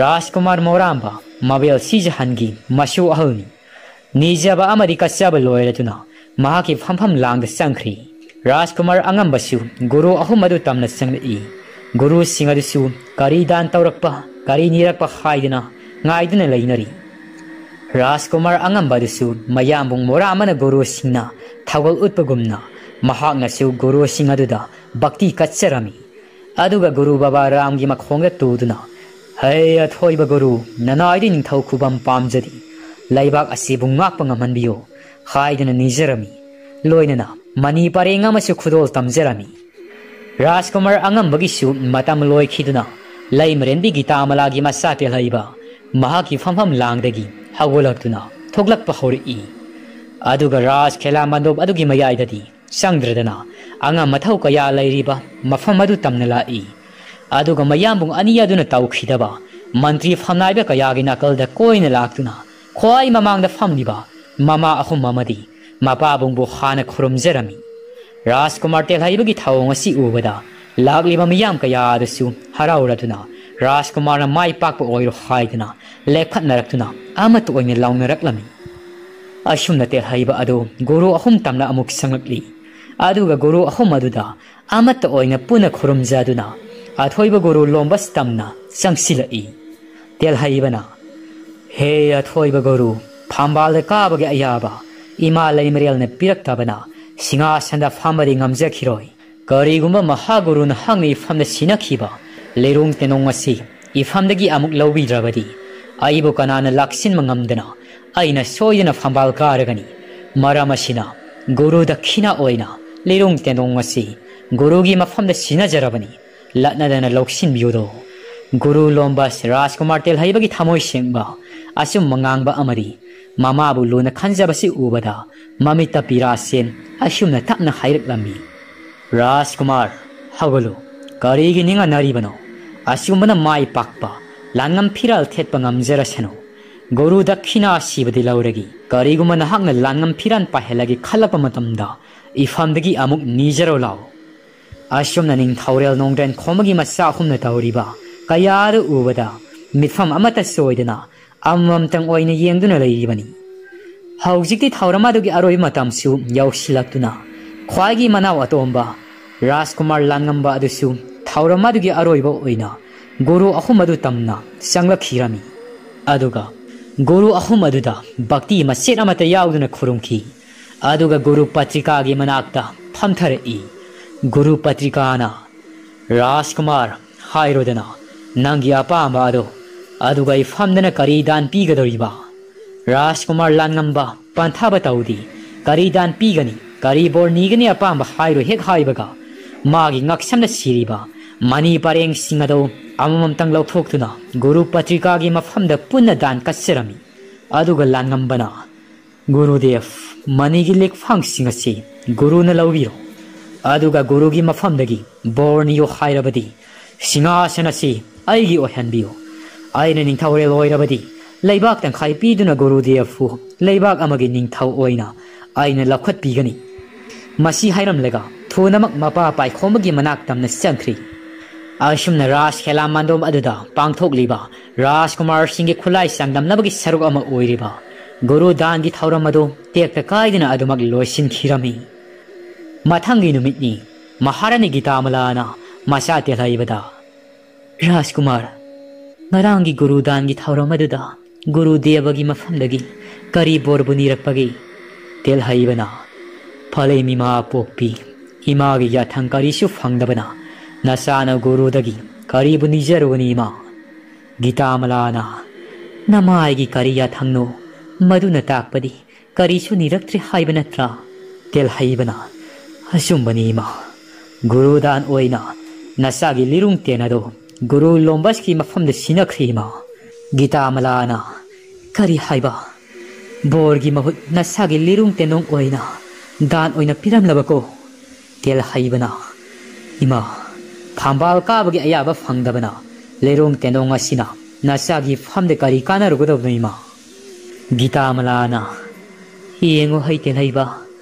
ꯔꯥꯖꯀꯨꯃꯥꯔ ꯃꯣꯔꯥꯝꯕ ꯃꯕꯦꯜ ꯁꯤꯖꯍꯟꯒꯤ ꯃꯁꯨ ꯑꯍꯜꯅꯤ꯫ ꯅꯤꯖꯕ ꯑꯃꯗꯤ ꯀꯠꯆꯕ ꯂꯣꯏꯔꯗꯨꯅ ꯃꯍꯥꯛꯀꯤ ꯐꯝꯐꯝ ꯂꯥꯡꯗ ꯆꯪꯈ꯭ꯔꯤ꯫ ꯔꯥꯖꯀꯨꯃꯥꯔ ꯑꯉꯝꯕꯁꯨ ꯒꯨꯔꯨ ꯑꯍꯨꯝ ꯑꯗꯨ ꯇꯝꯅ ꯆꯪꯂꯛꯏ꯫ ꯒꯨꯔꯨꯁꯤꯡ ꯑꯗꯨꯁꯨ ꯀꯔꯤ ꯗꯥꯟ ꯇꯧꯔꯛꯄ, ꯀꯔꯤ ꯅꯤꯔꯛꯄ ꯍꯥꯏꯗꯨꯅ ꯉꯥꯏꯗꯨꯅ ꯂꯩꯅꯔꯤ꯫ ꯔꯥꯖꯀꯨꯃꯥꯔ ꯑꯉꯝꯕ ꯑꯗꯨꯁꯨ ꯃꯌꯥꯝꯕꯨꯡ ꯃꯣꯔꯥꯝꯕꯅ ꯒꯨꯔꯨꯁꯤꯡꯅ ꯊꯧꯒꯜ ꯎꯠꯄꯒꯨꯝꯅ ꯃꯍꯥꯛꯅꯁꯨ ꯒꯨꯔꯨꯁꯤꯡ ꯑꯗꯨꯗ ꯚꯛꯇꯤ ꯀꯠꯆꯔꯝꯃꯤ꯫ ꯑꯗꯨꯒ ꯒꯨꯔꯨ ꯕꯕꯥ ꯔꯥꯝꯒꯤ ꯃꯈꯣꯡꯗ ꯇꯨꯗꯨꯅ, "ꯍꯦ ꯑꯊꯣꯏꯕ ꯒꯨꯔꯨ, ꯅꯅꯥꯏꯗꯤ ꯅꯤꯡꯊꯧ ꯈꯨꯕꯝ ꯄꯥꯝꯖꯔꯤ꯫ ꯂꯩꯕꯥꯛ ꯑꯁꯤꯕꯨ ꯉꯥꯛꯄ ꯉꯝꯍꯟꯕꯤꯌꯨ" ꯍꯥꯏꯗꯨꯅ ꯅꯤꯖꯔꯝꯃꯤ꯫ ꯂꯣꯏꯅꯅ ꯃꯅꯤ ꯄꯔꯦꯡ ꯑꯃꯁꯨ ꯈꯨꯗꯣꯜ ꯇꯝꯖꯔꯝꯃꯤ꯫ ꯔꯥꯖꯀꯨꯃꯥꯔ ꯑꯉꯝꯕꯒꯤꯁꯨ ꯃꯇꯝ ꯂꯣꯏꯈꯤꯗꯨꯅ ꯂꯩꯃꯔꯦꯟꯕꯤ ꯒꯤꯇꯥꯃꯂꯥꯒꯤ ꯃꯆꯥ ꯇꯦꯜꯍꯩꯕ ꯃꯍꯥꯛꯀꯤ ꯐꯝꯐꯝ ꯂꯥꯡꯗꯒꯤ ꯍꯧꯒꯠꯂꯛꯇꯨꯅ ꯊꯣꯛꯂꯛꯄ ꯍꯧꯔꯛꯏ꯫ ꯑꯗꯨꯒ ꯔꯥꯖ ꯈꯦꯂꯥ ꯃꯟꯗꯣꯞ ꯑꯗꯨꯒꯤ ꯃꯌꯥꯏꯗꯗꯤ ꯆꯪꯗ꯭ꯔꯗꯅ ꯑꯉꯝ ꯑꯊꯧ ꯀꯌꯥ ꯂꯩꯔꯤꯕ ꯃꯐꯝ ꯑꯗꯨ ꯇꯝꯅ ꯂꯥꯛꯏ꯫ ꯑꯗꯨꯒ ꯃꯌꯥꯝꯕꯨꯡ ꯑꯅꯤ ꯑꯗꯨꯅ ꯇꯧꯈꯤꯗꯕ ꯃꯟꯇ꯭ꯔꯤ ꯐꯝꯅꯥꯏꯕ ꯀꯌꯥꯒꯤ ꯅꯥꯀꯜꯗ ꯀꯣꯏꯅ ꯂꯥꯛꯇꯨꯅ ꯈ꯭ꯋꯥꯏ ꯃꯃꯥꯡꯗ ꯐꯝꯂꯤꯕ ꯃꯃꯥ ꯑꯍꯨꯝ ꯑꯃꯗꯤ ꯃꯄꯥꯕꯨꯡꯕꯨ ꯍꯥꯟꯅ ꯈꯨꯔꯨꯝꯖꯔꯝꯃꯤ꯫ ꯔꯥꯖꯀꯨꯃꯥꯔ ꯇꯦꯜꯍꯩꯕꯒꯤ ꯊꯧꯑꯣꯡ ꯑꯁꯤ ꯎꯕꯗ ꯂꯥꯛꯂꯤꯕ ꯃꯤꯌꯥꯝ ꯀꯌꯥ ꯑꯗꯨꯁꯨ ꯍꯔꯥꯎꯔꯗꯨꯅ ꯔꯥꯖꯀꯨꯃꯥꯔꯅ ꯃꯥꯏ ꯄꯥꯛꯄ ꯑꯣꯏꯔꯣ ꯍꯥꯏꯗꯨꯅ ꯂꯦꯞꯈꯠꯅꯔꯛꯇꯨꯅ ꯑꯃꯠꯇ ꯑꯣꯏꯅ ꯂꯥꯎꯅꯔꯛꯂꯝꯃꯤ꯫ ꯑꯁꯨꯝꯅ ꯇꯦꯜꯍꯩꯕ ꯑꯗꯨ ꯒꯨꯔꯨ ꯑꯍꯨꯝ ꯇꯝꯅ ꯑꯃꯨꯛ ꯆꯪꯂꯛꯂꯤ꯫ ꯑꯗꯨꯒ ꯒꯨꯔꯨ ꯑꯍꯨꯝ ꯑꯗꯨꯗ ꯑꯃꯠꯇ ꯑꯣꯏꯅ ꯄꯨꯟꯅ ꯈꯨꯔꯨꯝꯖꯗꯨꯅ ꯑꯊꯣꯏꯕ ꯒꯨꯔꯨ ꯂꯣꯝꯕꯁ ꯇꯝꯅ ꯆꯪꯁꯤꯜꯂꯛꯏ꯫ ꯇꯦꯜꯍꯩꯕꯅ, "ꯍꯦ ꯑꯊꯣꯏꯕ ꯒꯨꯔꯨ, ꯐꯝꯕꯥꯜꯗ ꯀꯥꯕꯒꯤ ꯑꯌꯥꯕ ꯏꯃꯥ ꯂꯩꯃꯔꯦꯜꯅ ꯄꯤꯔꯛꯇꯕꯅ ꯁꯤꯡꯍꯥꯁꯟꯗ ꯐꯝꯕꯗꯤ ꯉꯝꯖꯈꯤꯔꯣꯏ꯫ ꯀꯔꯤꯒꯨꯝꯕ ꯃꯍꯥꯒꯨꯔꯨ ꯅꯍꯥꯛꯅ ꯏꯐꯝꯗ ꯁꯤꯟꯅꯈꯤꯕ ꯂꯩꯔꯣꯡ ꯇꯦꯅꯣꯡ ꯑꯁꯤ ꯏꯐꯝꯗꯒꯤ ꯑꯃꯨꯛ ꯂꯧꯕꯤꯗ꯭ꯔꯕꯗꯤ ꯑꯩꯕꯨ ꯀꯅꯥꯅ ꯂꯥꯛꯁꯤꯟꯕ ꯉꯝꯗꯅ ꯑꯩꯅ ꯁꯣꯏꯗꯅ ꯐꯝꯕꯥꯜ ꯀꯥꯔꯒꯅꯤ꯫ ꯃꯔꯝ ꯑꯁꯤꯅ ꯒꯨꯔꯨ ꯗꯈꯤꯅꯥ ꯑꯣꯏꯅ ꯂꯩꯔꯣꯡ ꯇꯦꯅꯣꯡ ꯑꯁꯤ ꯒꯨꯔꯨꯒꯤ ꯃꯐꯝꯗ ꯁꯤꯟꯅꯖꯔꯕꯅꯤ꯫ ꯂꯠꯅꯗꯅ ꯂꯧꯁꯤꯟꯕꯤꯌꯨꯗꯣ꯫" ꯒꯨꯔꯨ ꯂꯣꯝꯕꯁ ꯔꯥꯖꯀꯨꯃꯥꯔ ꯇꯦꯜꯍꯩꯕꯒꯤ ꯊꯃꯣꯏ ꯁꯦꯡꯕ ꯑꯆꯨꯝꯕ ꯉꯥꯡꯕ ꯑꯃꯗꯤ ꯃꯃꯥꯕꯨ ꯂꯨꯅ ꯈꯟꯖꯕꯁꯤ ꯎꯕꯗ ꯃꯃꯤꯠꯇ ꯄꯤꯔꯥ ꯆꯦꯟ ꯑꯁꯨꯝꯅ ꯇꯞꯅ ꯍꯥꯏꯔꯛꯂꯝꯃꯤ, "ꯔꯥꯖꯀꯨꯃꯥꯔ, ꯍꯧꯒꯠꯂꯨ꯫ ꯀꯔꯤꯒꯤ ꯅꯤꯡꯍꯟꯅꯔꯤꯕꯅꯣ? ꯑꯁꯤꯒꯨꯝꯕꯅ ꯃꯥꯏ ꯄꯥꯛꯄ ꯂꯥꯟꯉꯝ ꯐꯤꯔꯥꯜ ꯊꯦꯠꯄ ꯉꯝꯖꯔꯁꯅꯨ꯫ ꯒꯨꯔꯨ ꯗꯈꯤꯅꯥ ꯑꯁꯤꯕꯨꯗꯤ ꯂꯧꯔꯒꯦ꯫ ꯀꯔꯤꯒꯨꯝꯕ ꯅꯍꯥꯛꯅ ꯂꯥꯟꯉꯝ ꯐꯤꯔꯥꯜ ꯄꯥꯏꯍꯜꯂꯒꯦ ꯈꯜꯂꯛꯄ ꯃꯇꯝꯗ ꯏꯐꯝꯗꯒꯤ ꯑꯃꯨꯛ ꯅꯤꯖꯔꯣ ꯂꯥꯎ꯫" ꯑꯁꯨꯝꯅ ꯅꯤꯡꯊꯧꯔꯦꯜ ꯅꯣꯡꯗ꯭ꯔꯦꯟ ꯈꯣꯝꯕꯒꯤ ꯃꯆꯥ ꯑꯍꯨꯝꯅ ꯇꯧꯔꯤꯕ ꯀꯌꯥꯗꯨ ꯎꯕꯗ ꯃꯤꯠꯐꯝ ꯑꯃꯠꯇ ꯆꯣꯏꯗꯅ ꯑꯃꯃꯝꯇꯪ ꯑꯣꯏꯅ ꯌꯦꯡꯗꯨꯅ ꯂꯩꯔꯤꯕꯅꯤ꯫ ꯍꯧꯖꯤꯛꯇꯤ ꯊꯧꯔꯝ ꯑꯗꯨꯒꯤ ꯑꯔꯣꯏꯕ ꯃꯇꯝꯁꯨ ꯌꯧꯁꯤꯜꯂꯛꯇꯨꯅ ꯈ꯭ꯋꯥꯏꯒꯤ ꯃꯅꯥꯎ ꯑꯇꯣꯝꯕ ꯔꯥꯖꯀꯨꯃꯥꯔ ꯂꯥꯟꯉꯝꯕ ꯑꯗꯨꯁꯨ ꯊꯧꯔꯝ ꯑꯗꯨꯒꯤ ꯑꯔꯣꯏꯕ ꯑꯣꯏꯅ ꯒꯨꯔꯨ ꯑꯍꯨꯝ ꯑꯗꯨ ꯇꯝꯅ ꯆꯪꯂꯛꯈꯤꯔꯝꯃꯤ꯫ ꯑꯗꯨꯒ ꯒꯨꯔꯨ ꯑꯍꯨꯝ ꯑꯗꯨꯗ ꯚꯛꯇꯤ ꯃꯆꯦꯠ ꯑꯃꯠꯇ ꯌꯥꯎꯗꯅ ꯈꯨꯔꯨꯝꯈꯤ꯫ ꯑꯗꯨꯒ ꯒꯨꯔꯨ ꯄꯇ꯭ꯔꯤꯀꯥꯒꯤ ꯃꯅꯥꯛꯇ ꯐꯝꯊꯔꯛꯏ꯫ ꯒꯨꯔꯨ ꯄꯇ꯭ꯔꯤꯀꯥꯅ, "ꯔꯥꯖꯀꯨꯃꯥꯔ, ꯍꯥꯏꯔꯣꯗꯅ ꯅꯪꯒꯤ ꯑꯄꯥꯝꯕ ꯑꯗꯣ, ꯑꯗꯨꯒ ꯏꯐꯝꯗꯅ ꯀꯔꯤ ꯗꯥꯟ ꯄꯤꯒꯗꯧꯔꯤꯕ?" ꯔꯥꯖꯀꯨꯃꯥꯔ ꯂꯥꯟꯉꯝꯕ ꯄꯟꯊꯥꯕ ꯇꯧꯗꯦ꯫ ꯀꯔꯤ ꯗꯥꯟ ꯄꯤꯒꯅꯤ, ꯀꯔꯤ ꯕꯣꯔ ꯅꯤꯒꯅꯤ, ꯑꯄꯥꯝꯕ ꯍꯥꯏꯔꯣ ꯍꯦꯛ ꯍꯥꯏꯕꯒ ꯃꯥꯒꯤ ꯉꯛꯁꯝꯗ ꯁꯤꯔꯤꯕ ꯃꯅꯤ ꯄꯔꯦꯡꯁꯤꯡ ꯑꯗꯨ ꯑꯃꯃꯝꯇꯪ ꯂꯧꯊꯣꯛꯇꯨꯅ ꯒꯨꯔꯨ ꯄꯇ꯭ꯔꯤꯀꯥꯒꯤ ꯃꯐꯝꯗ ꯄꯨꯟꯅ ꯗꯥꯟ ꯀꯠꯆꯔꯝꯃꯤ꯫ ꯑꯗꯨꯒ ꯂꯥꯟꯉꯝꯕꯅ, "ꯒꯨꯔꯨꯗꯦꯕ, ꯃꯅꯤꯒꯤ ꯂꯤꯛꯐꯥꯡꯁꯤꯡ ꯑꯁꯤ ꯒꯨꯔꯨꯅ ꯂꯧꯕꯤꯔꯣ, ꯑꯗꯨꯒ ꯒꯨꯔꯨꯒꯤ ꯃꯐꯝꯗꯒꯤ ꯕꯣꯔ ꯅꯤꯌꯣ ꯍꯥꯏꯔꯕꯗꯤ ꯁꯤꯡꯍꯥꯁꯟ ꯑꯁꯤ ꯑꯩꯒꯤ ꯑꯣꯏꯍꯟꯕꯤꯌꯨ꯫ ꯑꯩꯅ ꯅꯤꯡꯊꯧꯔꯦꯜ ꯑꯣꯏꯔꯕꯗꯤ ꯂꯩꯕꯥꯛ ꯇꯪꯈꯥꯏ ꯄꯤꯗꯨꯅ ꯒꯨꯔꯨꯗꯦꯕꯄꯨ ꯂꯩꯕꯥꯛ ꯑꯃꯒꯤ ꯅꯤꯡꯊꯧ ꯑꯣꯏꯅ ꯑꯩꯅ ꯂꯧꯈꯠꯄꯤꯒꯅꯤ꯫" ꯃꯁꯤ ꯍꯥꯏꯔꯝꯂꯒ ꯊꯨꯅꯃꯛ ꯃꯄꯥ ꯄꯥꯏꯈꯣꯝꯕꯒꯤ ꯃꯅꯥꯛ ꯇꯝꯅ ꯆꯪꯈ꯭ꯔꯤ꯫ ꯑꯁꯨꯝꯅ ꯔꯥꯖ ꯈꯦꯂꯥ ꯃꯥꯟꯗꯣꯝ ꯑꯗꯨꯗ ꯄꯥꯡꯊꯣꯛꯂꯤꯕ ꯔꯥꯖꯀꯨꯃꯥꯔꯁꯤꯡꯒꯤ ꯈꯨꯠꯂꯥꯏ ꯆꯥꯡꯗꯝꯅꯕꯒꯤ ꯁꯔꯨꯛ ꯑꯃ ꯑꯣꯏꯔꯤꯕ ꯒꯨꯔꯨ ꯗꯥꯟꯒꯤ ꯊꯧꯔꯝ ꯑꯗꯨ ꯇꯦꯛꯇ ꯀꯥꯏꯗꯅ ꯑꯗꯨꯃꯛ ꯂꯣꯏꯁꯤꯟꯈꯤꯔꯝꯃꯤ꯫ ꯃꯊꯪꯒꯤ ꯅꯨꯃꯤꯠꯅꯤ꯫ ꯃꯍꯥꯔꯥꯅꯤ ꯒꯤꯇꯥꯃꯂꯥꯅ ꯃꯆꯥ ꯇꯦꯜꯍꯩꯕꯗ, "ꯔꯥꯖꯀꯨꯃꯥꯔ, ꯉꯔꯥꯡꯒꯤ ꯒꯨꯔꯨ ꯗꯥꯟꯒꯤ ꯊꯧꯔꯝ ꯑꯗꯨꯗ ꯒꯨꯔꯨ ꯗꯦꯕꯒꯤ ꯃꯐꯝꯗꯒꯤ ꯀꯔꯤ ꯕꯣꯔꯕꯨ ꯅꯤꯔꯛꯄꯒꯦ?" ꯇꯦꯜꯍꯩꯕꯅ, "ꯐꯂꯩ ꯃꯤꯃꯥ ꯄꯣꯛꯄꯤ, ꯏꯃꯥꯒꯤ ꯌꯥꯊꯪ ꯀꯔꯤꯁꯨ ꯐꯪꯗꯕꯅ ꯅꯆꯥꯅ ꯒꯨꯔꯨꯗꯒꯤ ꯀꯔꯤꯕꯨ ꯅꯤꯖꯔꯨꯒꯅꯤ ꯏꯃꯥ?" ꯒꯤꯇꯥꯃꯂꯥꯅ, "ꯅꯃꯥꯏꯒꯤ ꯀꯔꯤ ꯌꯥꯊꯪꯅꯣ? ꯃꯗꯨꯅ ꯇꯥꯛꯄꯗꯤ ꯀꯔꯤꯁꯨ ꯅꯤꯔꯛꯇ꯭ꯔꯦ ꯍꯥꯏꯕ ꯅꯠꯇ꯭ꯔꯥ?" ꯇꯦꯜꯍꯩꯕꯅ, "ꯑꯆꯨꯝꯕꯅꯤ ꯏꯃꯥ, ꯒꯨꯔꯨ ꯗꯥꯟ ꯑꯣꯏꯅ ꯅꯆꯥꯒꯤ ꯂꯤꯔꯨꯡ ꯇꯦꯟ ꯑꯗꯨ ꯒꯨꯔꯨ ꯂꯣꯝꯕꯁꯀꯤ ꯃꯐꯝꯗ ꯁꯤꯟꯅꯈ꯭ꯔꯤ ꯏꯃꯥ꯫" ꯒꯤꯇꯥꯃꯂꯥꯅ, "ꯀꯔꯤ ꯍꯥꯏꯕ? ꯕꯣꯔꯒꯤ ꯃꯍꯨꯠ ꯅꯆꯥꯒꯤ ꯂꯤꯔꯨꯡ ꯇꯦꯟꯗꯣꯡ ꯑꯣꯏꯅ ꯗꯥꯟ ꯑꯣꯏꯅ ꯄꯤꯔꯝꯂꯕꯀꯣ?" ꯇꯦꯜꯍꯩꯕꯅ, "ꯏꯃꯥ, ꯐꯝꯕꯥꯜ ꯀꯥꯕꯒꯤ ꯑꯌꯥꯕ ꯐꯪꯗꯕꯅ ꯂꯤꯔꯨꯡ ꯇꯦꯟꯗꯣꯡ ꯑꯁꯤꯅ ꯅꯆꯥꯒꯤ ꯐꯝꯗ ꯀꯔꯤ ꯀꯥꯟꯅꯔꯨꯒꯗꯕꯅꯣ ꯏꯃꯥ?" ꯒꯤꯇꯥꯃꯂꯥꯅ, "ꯌꯦꯡꯉꯨ ꯍꯩ ꯇꯦꯜꯍꯩꯕ,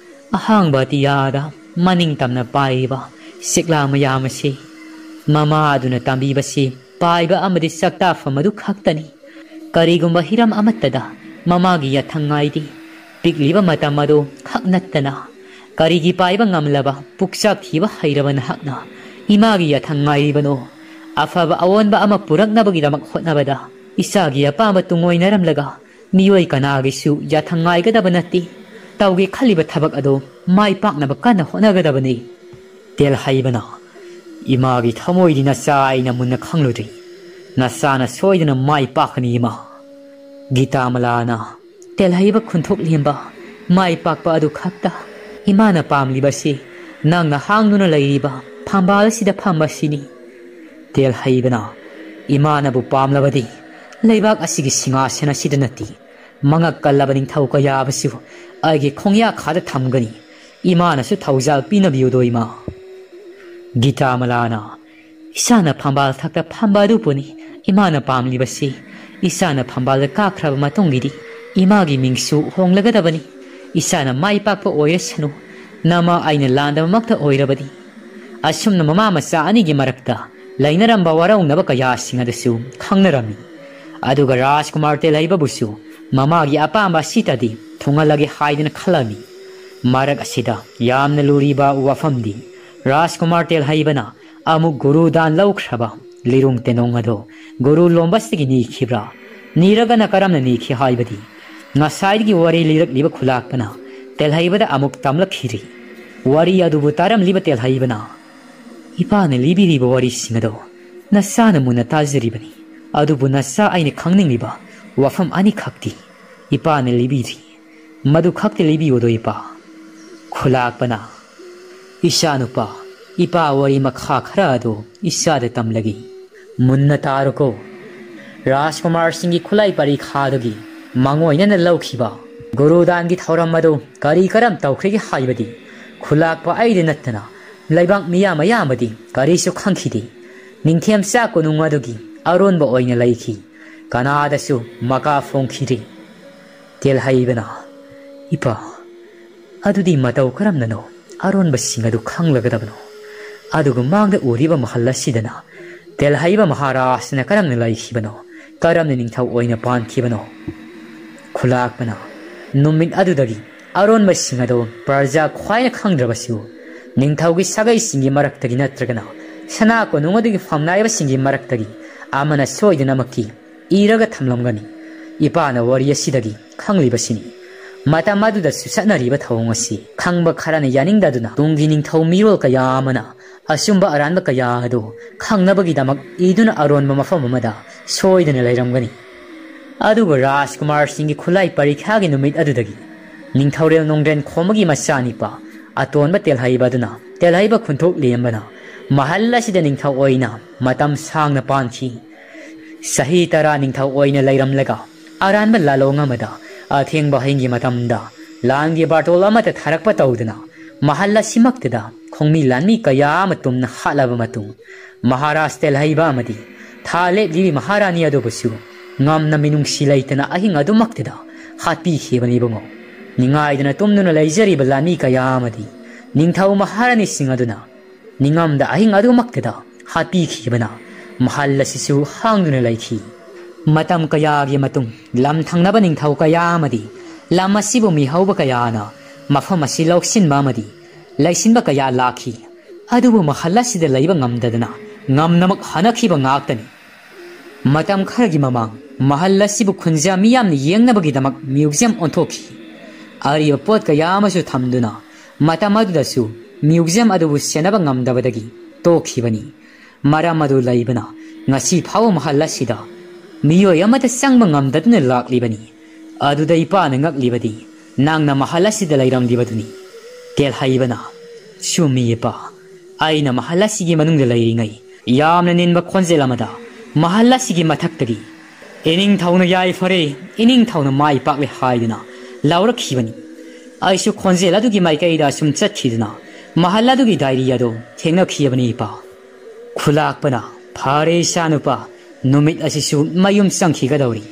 ꯑꯍꯥꯡꯕ ꯑꯇꯤꯌꯥꯗ ꯃꯅꯤꯡ ꯇꯝꯅ ꯄꯥꯏꯔꯤꯕ ꯁꯤꯛꯂꯥ ꯃꯌꯥꯝ ꯑꯁꯤ ꯃꯃꯥ ꯑꯗꯨꯅ ꯇꯝꯕꯤꯕꯁꯤ ꯄꯥꯏꯕ ꯑꯃꯗꯤ ꯆꯥꯛꯇꯥꯐꯝ ꯑꯗꯨ ꯈꯛꯇꯅꯤ꯫ ꯀꯔꯤꯒꯨꯝꯕ ꯍꯤꯔꯝ ꯑꯃꯠꯇꯗ ꯃꯃꯥꯒꯤ ꯌꯥꯊꯪ ꯉꯥꯏꯗꯤ ꯄꯤꯛꯂꯤꯕ ꯃꯇꯝ ꯑꯗꯨ ꯈꯛ ꯅꯠꯇꯅ ꯀꯔꯤꯒꯤ ꯄꯥꯏꯕ ꯉꯝꯂꯕ ꯄꯨꯛꯆꯥꯛ ꯊꯤꯕ ꯍꯩꯔꯕ ꯅꯍꯥꯛꯅ ꯏꯃꯥꯒꯤ ꯌꯥꯊꯪ ꯉꯥꯏꯔꯤꯕꯅꯣ? ꯑꯐꯕ ꯑꯑꯣꯟꯕ ꯑꯃ ꯄꯨꯔꯛꯅꯕꯒꯤꯗꯃꯛ ꯍꯣꯠꯅꯕꯗ ꯏꯆꯥꯒꯤ ꯑꯄꯥꯝꯕ ꯇꯨꯡꯑꯣꯏꯅꯔꯝꯂꯒ ꯃꯤꯑꯣꯏ ꯀꯅꯥꯒꯤꯁꯨ ꯌꯥꯊꯪ ꯉꯥꯏꯒꯗꯕ ꯅꯠꯇꯦ꯫ ꯇꯧꯒꯦ ꯈꯜꯂꯤꯕ ꯊꯕꯛ ꯑꯗꯨ ꯃꯥꯏ ꯄꯥꯛꯅꯕ ꯀꯟꯅ ꯍꯣꯠꯅꯒꯗꯕꯅꯤ꯫" ꯇꯦꯜꯍꯩꯕꯅ, "ꯏꯃꯥꯒꯤ ꯊꯃꯣꯏꯗꯤ ꯅꯆꯥ ꯑꯩꯅ ꯃꯨꯟꯅ ꯈꯪꯂꯨꯔꯦ꯫ ꯅꯆꯥꯅ ꯁꯣꯏꯗꯅ ꯃꯥꯏ ꯄꯥꯛꯀꯅꯤ ꯏꯃꯥ꯫" ꯒꯤꯇꯥꯃꯂꯥꯅ, "ꯇꯦꯜꯍꯩꯕ ꯈꯨꯟꯊꯣꯛ ꯂꯦꯝꯕ, ꯃꯥꯏ ꯄꯥꯛꯄ ꯑꯗꯨ ꯈꯛꯇ ꯏꯃꯥꯅ ꯄꯥꯝꯂꯤꯕꯁꯤ ꯅꯪꯅ ꯍꯥꯡꯗꯨꯅ ꯂꯩꯔꯤꯕ ꯐꯝꯕꯥꯜ ꯑꯁꯤꯗ ꯐꯝꯕꯁꯤꯅꯤ꯫" ꯇꯦꯜꯍꯩꯕꯅ, ꯏꯃꯥꯅꯕꯨ ꯄꯥꯝꯂꯕꯗꯤ ꯂꯩꯕꯥꯛ ꯑꯁꯤꯒꯤ ꯁꯤꯡꯍꯥꯁꯟ ꯑꯁꯤꯗ ꯅꯠꯇꯦ, ꯃꯉꯛ ꯀꯜꯂꯕ ꯅꯤꯡꯊꯧ ꯀꯌꯥꯕꯨꯁꯨ ꯑꯩꯒꯤ ꯈꯣꯡꯌꯥꯈꯥꯗ ꯊꯝꯒꯅꯤ꯫ ꯏꯃꯥꯅꯁꯨ ꯊꯧꯖꯥꯜ ꯄꯤꯅꯕꯤꯌꯨꯗꯣ ꯏꯃꯥ꯫ ꯒꯤꯇꯥꯃꯂꯥꯅ, "ꯏꯆꯥꯅ ꯐꯝꯕꯥꯜ ꯊꯛꯇ ꯐꯝꯕ ꯑꯗꯨꯕꯨꯅꯤ ꯏꯃꯥꯅ ꯄꯥꯝꯂꯤꯕꯁꯤ꯫ ꯏꯆꯥꯅ ꯐꯝꯕꯥꯜꯗ ꯀꯥꯈ꯭ꯔꯕ ꯃꯇꯨꯡꯒꯤꯗꯤ ꯏꯃꯥꯒꯤ ꯃꯤꯡꯁꯨ ꯍꯣꯡꯂꯒꯗꯕꯅꯤ꯫ ꯏꯆꯥꯅ ꯃꯥꯏ ꯄꯥꯛꯄ ꯑꯣꯏꯔꯁꯅꯨ, ꯅꯃꯥ ꯑꯩꯅ ꯂꯥꯟꯗꯕꯃꯛꯇ ꯑꯣꯏꯔꯕꯗꯤ꯫" ꯑꯁꯨꯝꯅ ꯃꯃꯥ ꯃꯆꯥ ꯑꯅꯤꯒꯤ ꯃꯔꯛꯇ ꯂꯩꯅꯔꯝꯕ ꯋꯥꯔꯧꯅꯕ ꯀꯌꯥꯁꯤꯡ ꯑꯗꯨꯁꯨ ꯈꯪꯅꯔꯝꯃꯤ꯫ ꯑꯗꯨꯒ ꯔꯥꯖꯀꯨꯃꯥꯔ ꯇꯦꯜꯍꯩꯕꯕꯨꯁꯨ ꯃꯃꯥꯒꯤ ꯑꯄꯥꯝꯕ ꯑꯁꯤꯇꯗꯤ ꯊꯨꯡꯍꯜꯂꯒꯦ ꯍꯥꯏꯗꯨꯅ ꯈꯜꯂꯝꯃꯤ꯫ ꯃꯔꯛ ꯑꯁꯤꯗ ꯌꯥꯝꯅ ꯂꯨꯔꯤꯕ ꯋꯥꯐꯝꯗꯤ, ꯔꯥꯖꯀꯨꯃꯥꯔ ꯇꯦꯜꯍꯩꯕꯅ ꯑꯃꯨꯛ ꯒꯨꯔꯨ ꯗꯥꯟ ꯂꯧꯈ꯭ꯔꯕ ꯂꯤꯔꯨꯡ ꯇꯦꯅꯣꯡ ꯑꯗꯣ ꯒꯨꯔꯨ ꯂꯣꯝꯕꯁꯇꯒꯤ ꯅꯤꯈꯤꯕ꯭ꯔꯥ? ꯅꯤꯔꯒꯅ ꯀꯔꯝꯅ ꯅꯤꯈꯤ ꯍꯥꯏꯕꯗꯤ, ꯉꯁꯥꯏꯗꯒꯤ ꯋꯥꯔꯤ ꯂꯤꯔꯛꯂꯤꯕ ꯈꯨꯂꯥꯛꯄꯅ ꯇꯦꯜꯍꯩꯕꯗ ꯑꯃꯨꯛ ꯇꯝꯂꯛꯈꯤꯔꯤ꯫ ꯋꯥꯔꯤ ꯑꯗꯨꯕꯨ ꯇꯥꯔꯝꯂꯤꯕ ꯇꯦꯜꯍꯩꯕꯅ, "ꯏꯄꯥꯅ ꯂꯤꯕꯤꯔꯤꯕ ꯋꯥꯔꯤꯁꯤꯡ ꯑꯗꯣ ꯅꯆꯥꯅ ꯃꯨꯟꯅ ꯇꯥꯖꯔꯤꯕꯅꯤ꯫ ꯑꯗꯨꯕꯨ ꯅꯆꯥ ꯑꯩꯅ ꯈꯪꯅꯤꯡꯂꯤꯕ ꯋꯥꯐꯝ ꯑꯅꯤꯈꯛꯇꯤ ꯏꯄꯥꯅ ꯂꯤꯕꯤꯗ꯭ꯔꯤ꯫ ꯃꯗꯨ ꯈꯛꯇꯤ ꯂꯤꯕꯤꯌꯨꯗꯣ ꯏꯄꯥ꯫" ꯈꯨꯂꯥꯛꯄꯅ, "ꯏꯆꯥꯅꯨꯄꯥ, ꯏꯄꯥ ꯋꯥꯔꯤ ꯃꯈꯥ ꯈꯔ ꯑꯗꯨ ꯏꯆꯥꯗ ꯇꯝꯂꯒꯦ꯫ ꯃꯨꯟꯅ ꯇꯥꯔꯣꯀꯣ꯫ ꯔꯥꯖꯀꯨꯃꯥꯔꯁꯤꯡꯒꯤ ꯈꯨꯠꯂꯥꯏ ꯄꯔꯤꯈꯥꯗꯨꯒꯤ ꯃꯥꯡꯑꯣꯏꯅꯅ ꯂꯧꯈꯤꯕ ꯒꯨꯔꯨꯗꯥꯟꯒꯤ ꯊꯧꯔꯝ ꯑꯗꯨ ꯀꯔꯤ ꯀꯔꯝ ꯇꯧꯈ꯭ꯔꯤꯒꯦ ꯍꯥꯏꯕꯗꯤ ꯈꯨꯂꯥꯛꯄ ꯑꯩꯗ ꯅꯠꯇꯅ ꯂꯩꯕꯥꯛ ꯃꯤꯌꯥꯝ ꯑꯌꯥꯝꯕꯗꯤ ꯀꯔꯤꯁꯨ ꯈꯪꯈꯤꯗꯦ꯫ ꯅꯤꯡꯊꯦꯝꯆꯥ ꯀꯣꯅꯨꯡ ꯑꯗꯨꯒꯤ ꯑꯔꯣꯟꯕ ꯑꯣꯏꯅ ꯂꯩꯈꯤ꯫ ꯀꯅꯥꯗꯁꯨ ꯃꯀꯥ ꯐꯣꯡꯈꯤꯗꯦ꯫" ꯇꯦꯜꯍꯩꯕꯅ, "ꯏꯄꯥ, ꯑꯗꯨꯗꯤ ꯃꯇꯧ ꯀꯔꯝꯅꯅꯣ ꯑꯔꯣꯟꯕꯁꯤꯡ ꯑꯗꯨ ꯈꯪꯂꯒꯗꯕꯅꯣ? ꯑꯗꯨꯒ ꯃꯥꯡꯗ ꯎꯔꯤꯕ ꯃꯍꯜ ꯑꯁꯤꯗꯅ ꯇꯦꯜꯍꯩꯕ ꯃꯍꯥꯔꯥꯖꯅ ꯀꯔꯝꯅ ꯂꯩꯈꯤꯕꯅꯣ? ꯀꯔꯝꯅ ꯅꯤꯡꯊꯧ ꯑꯣꯏꯅ ꯄꯥꯟꯈꯤꯕꯅꯣ?" ꯈꯨꯂꯥꯛꯄꯅ, "ꯅꯨꯃꯤꯠ ꯑꯗꯨꯗꯒꯤ ꯑꯔꯣꯟꯕꯁꯤꯡ ꯑꯗꯨ ꯄ꯭ꯔꯖꯥ ꯈ꯭ꯋꯥꯏꯅ ꯈꯪꯗ꯭ꯔꯕꯁꯨ ꯅꯤꯡꯊꯧꯒꯤ ꯁꯥꯒꯩꯁꯤꯡꯒꯤ ꯃꯔꯛꯇꯒꯤ ꯅꯠꯇ꯭ꯔꯒꯅ ꯁꯅꯥ ꯀꯣꯅꯨꯡ ꯑꯗꯨꯒꯤ ꯐꯝꯅꯥꯏꯕꯁꯤꯡꯒꯤ ꯃꯔꯛꯇꯒꯤ ꯑꯃꯅ ꯁꯣꯏꯗꯅꯃꯛꯀꯤ ꯏꯔꯒ ꯊꯝꯂꯝꯒꯅꯤ꯫ ꯏꯄꯥꯅ ꯋꯥꯔꯤ ꯑꯁꯤꯗꯒꯤ ꯈꯪꯂꯤꯕꯁꯤꯅꯤ꯫ ꯃꯇꯝ ꯑꯗꯨꯗꯁꯨ ꯆꯠꯅꯔꯤꯕ ꯊꯧꯑꯣꯡ ꯑꯁꯤ ꯈꯪꯕ ꯈꯔꯅ ꯌꯥꯅꯤꯡꯗꯗꯨꯅ ꯇꯨꯡꯒꯤ ꯅꯤꯡꯊꯧ ꯃꯤꯔꯣꯜ ꯀꯌꯥ ꯑꯃꯅ ꯑꯆꯨꯝꯕ ꯑꯔꯥꯟꯕ ꯀꯌꯥ ꯑꯗꯨ ꯈꯪꯅꯕꯒꯤꯗꯃꯛ ꯏꯗꯨꯅ ꯑꯔꯣꯟꯕ ꯃꯐꯝ ꯑꯃꯗ ꯁꯣꯏꯗꯅ ꯂꯩꯔꯝꯒꯅꯤ꯫ ꯑꯗꯨꯕꯨ ꯔꯥꯖꯀꯨꯃꯥꯔꯁꯤꯡꯒꯤ ꯈꯨꯠꯂꯥꯏ ꯄꯔꯤꯈ꯭ꯌꯥꯒꯤ ꯅꯨꯃꯤꯠ ꯑꯗꯨꯗꯒꯤ ꯅꯤꯡꯊꯧꯔꯦꯜ ꯅꯣꯡꯗ꯭ꯔꯦꯟ ꯈꯣꯝꯕꯒꯤ ꯃꯆꯥꯅꯤꯄꯥ ꯑꯇꯣꯟꯕ ꯇꯦꯜꯍꯩꯕ ꯑꯗꯨꯅ ꯇꯦꯜꯍꯩꯕ ꯈꯨꯟꯊꯣꯛ ꯂꯦꯝꯕꯅ ꯃꯍꯜ ꯑꯁꯤꯗ ꯅꯤꯡꯊꯧ ꯑꯣꯏꯅ ꯃꯇꯝ ꯁꯥꯡꯅ ꯄꯥꯟꯈꯤ꯫ ꯆꯍꯤ ꯇꯔꯥ ꯅꯤꯡꯊꯧ ꯑꯣꯏꯅ ꯂꯩꯔꯝꯂꯒ, ꯑꯔꯥꯟꯕ ꯂꯥꯂꯣꯡ ꯑꯃꯗ ꯑꯊꯦꯡꯕ ꯍꯌꯤꯡꯒꯤ ꯃꯇꯝꯗ ꯂꯥꯟꯒꯤ ꯕꯥꯔꯇꯣꯜ ꯑꯃꯠꯇ ꯊꯥꯔꯛꯄ ꯇꯧꯗꯅ, ꯃꯍꯜ ꯑꯁꯤꯃꯛꯇꯗ ꯈꯣꯡꯃꯤ ꯂꯥꯟꯃꯤ ꯀꯌꯥ ꯑꯃ ꯇꯨꯝꯅ ꯍꯥꯠꯂꯕ ꯃꯇꯨꯡ, ꯃꯍꯥꯔꯥꯖ ꯇꯦꯜꯍꯩꯕ ꯑꯃꯗꯤ ꯊꯥ ꯂꯦꯞꯂꯤꯕꯤ ꯃꯍꯥꯔꯥꯅꯤ ꯑꯗꯨꯕꯨꯁꯨ ꯉꯝꯅ ꯃꯤꯅꯨꯡꯁꯤ ꯂꯩꯇꯅ ꯑꯍꯤꯡ ꯑꯗꯨꯃꯛꯇꯗ ꯍꯥꯠꯄꯤꯈꯤꯕꯅꯤ ꯏꯕꯨꯡꯉꯣ꯫ ꯅꯤꯡꯉꯥꯏꯗꯅ ꯇꯨꯝꯗꯨꯅ ꯂꯩꯖꯔꯤꯕ ꯂꯥꯟꯃꯤ ꯀꯌꯥ ꯑꯃꯗꯤ ꯅꯤꯡꯊꯧ ꯃꯍꯥꯔꯥꯅꯤꯁꯤꯡ ꯑꯗꯨꯅ ꯅꯤꯡꯉꯝꯗ ꯑꯍꯤꯡ ꯑꯗꯨꯃꯛꯇꯗ ꯍꯥꯠꯄꯤꯈꯤꯕꯅ ꯃꯍꯜ ꯑꯁꯤꯁꯨ ꯍꯥꯡꯗꯨꯅ ꯂꯩꯈꯤ꯫ ꯃꯇꯝ ꯀꯌꯥꯒꯤ ꯃꯇꯨꯡ ꯂꯝ ꯊꯪꯅꯕ ꯅꯤꯡꯊꯧ ꯀꯌꯥ ꯑꯃꯗꯤ ꯂꯝ ꯑꯁꯤꯕꯨ ꯃꯤꯍꯧꯕ ꯀꯌꯥꯅ ꯃꯐꯝ ꯑꯁꯤ ꯂꯧꯁꯤꯟꯕ ꯑꯃꯗꯤ ꯂꯩꯁꯤꯟꯕ ꯀꯌꯥ ꯂꯥꯛꯈꯤ꯫ ꯑꯗꯨꯕꯨ ꯃꯍꯜ ꯑꯁꯤꯗ ꯂꯩꯕ ꯉꯝꯗꯗꯅ ꯉꯝꯅꯃꯛ ꯍꯟꯅꯈꯤꯕ ꯉꯥꯛꯇꯅꯤ꯫ ꯃꯇꯝ ꯈꯔꯒꯤ ꯃꯃꯥꯡ ꯃꯍꯜ ꯑꯁꯤꯕꯨ ꯈꯨꯟꯖꯥ ꯃꯤꯌꯥꯝꯅ ꯌꯦꯡꯅꯕꯒꯤꯗꯃꯛ ꯃ꯭ꯌꯨꯖꯤꯌꯝ ꯑꯣꯟꯊꯣꯛꯈꯤ꯫ ꯑꯔꯤꯕ ꯄꯣꯠ ꯀꯌꯥ ꯑꯃꯁꯨ ꯊꯝꯗꯨꯅ ꯃꯇꯝ ꯑꯗꯨꯗꯁꯨ ꯃ꯭ꯌꯨꯖꯤꯌꯝ ꯑꯗꯨꯕꯨ ꯁꯦꯟꯅꯕ ꯉꯝꯗꯕꯗꯒꯤ ꯇꯣꯛꯈꯤꯕꯅꯤ꯫ ꯃꯔꯝ ꯑꯗꯨ ꯂꯩꯕꯅ ꯉꯁꯤ ꯐꯥꯎꯕ ꯃꯍꯜ ꯑꯁꯤꯗ ꯃꯤꯑꯣꯏ ꯑꯃꯠꯇ ꯆꯪꯕ ꯉꯝꯗꯗꯨꯅ ꯂꯥꯛꯂꯤꯕꯅꯤ꯫ ꯑꯗꯨꯗ ꯏꯄꯥꯅ ꯉꯛꯂꯤꯕꯗꯤ ꯅꯪꯅ ꯃꯍꯜ ꯑꯁꯤꯗ ꯂꯩꯔꯝꯂꯤꯕꯗꯨꯅꯤ꯫ ꯇꯦꯜꯍꯩꯕꯅ, "ꯆꯨꯝꯃꯤ ꯏꯄꯥ, ꯑꯩꯅ ꯃꯍꯜ ꯑꯁꯤꯒꯤ ꯃꯅꯨꯡꯗ ꯂꯩꯔꯤꯉꯩ ꯌꯥꯝꯅ ꯅꯦꯝꯕ ꯈꯣꯟꯖꯦꯜ ꯑꯃꯗ ꯃꯍꯜ ꯑꯁꯤꯒꯤ ꯃꯊꯛꯇꯒꯤ, 'ꯏꯅꯤꯡꯊꯧꯅ ꯌꯥꯏꯐꯔꯦ, ꯏꯅꯤꯡꯊꯧꯅ ꯃꯥꯏ ꯄꯥꯛꯂꯦ' ꯍꯥꯏꯗꯨꯅ ꯂꯥꯎꯔꯛꯈꯤꯕꯅꯤ꯫ ꯑꯩꯁꯨ ꯈꯣꯟꯖꯦꯜ ꯑꯗꯨꯒꯤ ꯃꯥꯏꯀꯩꯗ ꯑꯁꯨꯝ ꯆꯠꯈꯤꯗꯨꯅ ꯃꯍꯜ ꯑꯗꯨꯒꯤ ꯗꯥꯏꯔꯤ ꯑꯗꯨ ꯊꯦꯡꯅꯈꯤꯕꯅꯤ ꯏꯄꯥ"꯫ ꯈꯨꯂꯥꯛꯄꯅ, "ꯐꯔꯦ ꯏꯆꯥꯅꯨꯄꯥ, ꯅꯨꯃꯤꯠ ꯑꯁꯤꯁꯨ ꯃꯌꯨꯝ ꯆꯪꯈꯤꯒꯗꯧꯔꯤ꯫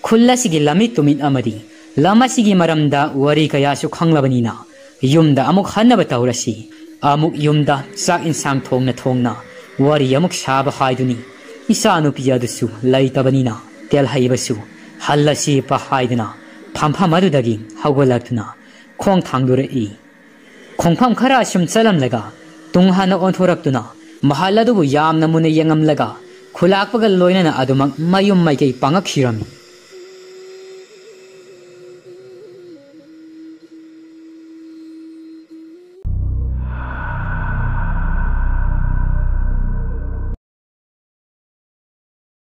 ꯈꯨꯜ ꯑꯁꯤꯒꯤ ꯂꯝꯃꯤꯠ ꯇꯨꯃꯤꯠ ꯑꯃꯗꯤ ꯂꯝ ꯑꯁꯤꯒꯤ ꯃꯔꯝꯗ ꯋꯥꯔꯤ ꯀꯌꯥꯁꯨ ꯈꯪꯂꯕꯅꯤꯅ ꯌꯨꯝꯗ ꯑꯃꯨꯛ ꯍꯟꯅꯕ ꯇꯧꯔꯁꯤ꯫ ꯑꯃꯨꯛ ꯌꯨꯝꯗ ꯆꯥꯛ ꯏꯟꯁꯥꯡ ꯊꯣꯡꯅ ꯊꯣꯡꯅ ꯋꯥꯔꯤ ꯑꯃꯨꯛ ꯁꯥꯕ ꯍꯥꯏꯗꯨꯅꯤ꯫ ꯏꯆꯥꯅꯨꯄꯤ ꯑꯗꯨꯁꯨ ꯂꯩꯇꯕꯅꯤꯅ ꯇꯦꯜꯍꯩꯕꯁꯨ ꯍꯜꯂꯁꯤ ꯏꯄꯥ" ꯍꯥꯏꯗꯨꯅ ꯐꯝꯐꯝ ꯑꯗꯨꯗꯒꯤ ꯍꯧꯒꯠꯂꯛꯇꯨꯅ ꯈꯣꯡ ꯊꯥꯡꯗꯣꯔꯛꯏ꯫ ꯈꯣꯡꯐꯝ ꯈꯔ ꯑꯁꯨꯝ ꯆꯠꯂꯝꯂꯒ ꯇꯨꯡ ꯍꯟꯅ ꯑꯣꯟꯊꯣꯔꯛꯇꯨꯅ ꯃꯍꯜ ꯑꯗꯨꯕꯨ ꯌꯥꯝꯅ ꯃꯨꯟꯅ ꯌꯦꯡꯉꯝꯂꯒ ꯈꯨꯂꯥꯛꯄꯒ ꯂꯣꯏꯅꯅ ꯑꯗꯨꯃꯛ ꯃꯌꯨꯝ ꯃꯥꯏꯀꯩ ꯄꯥꯡꯉꯛꯈꯤꯔꯝꯃꯤ꯫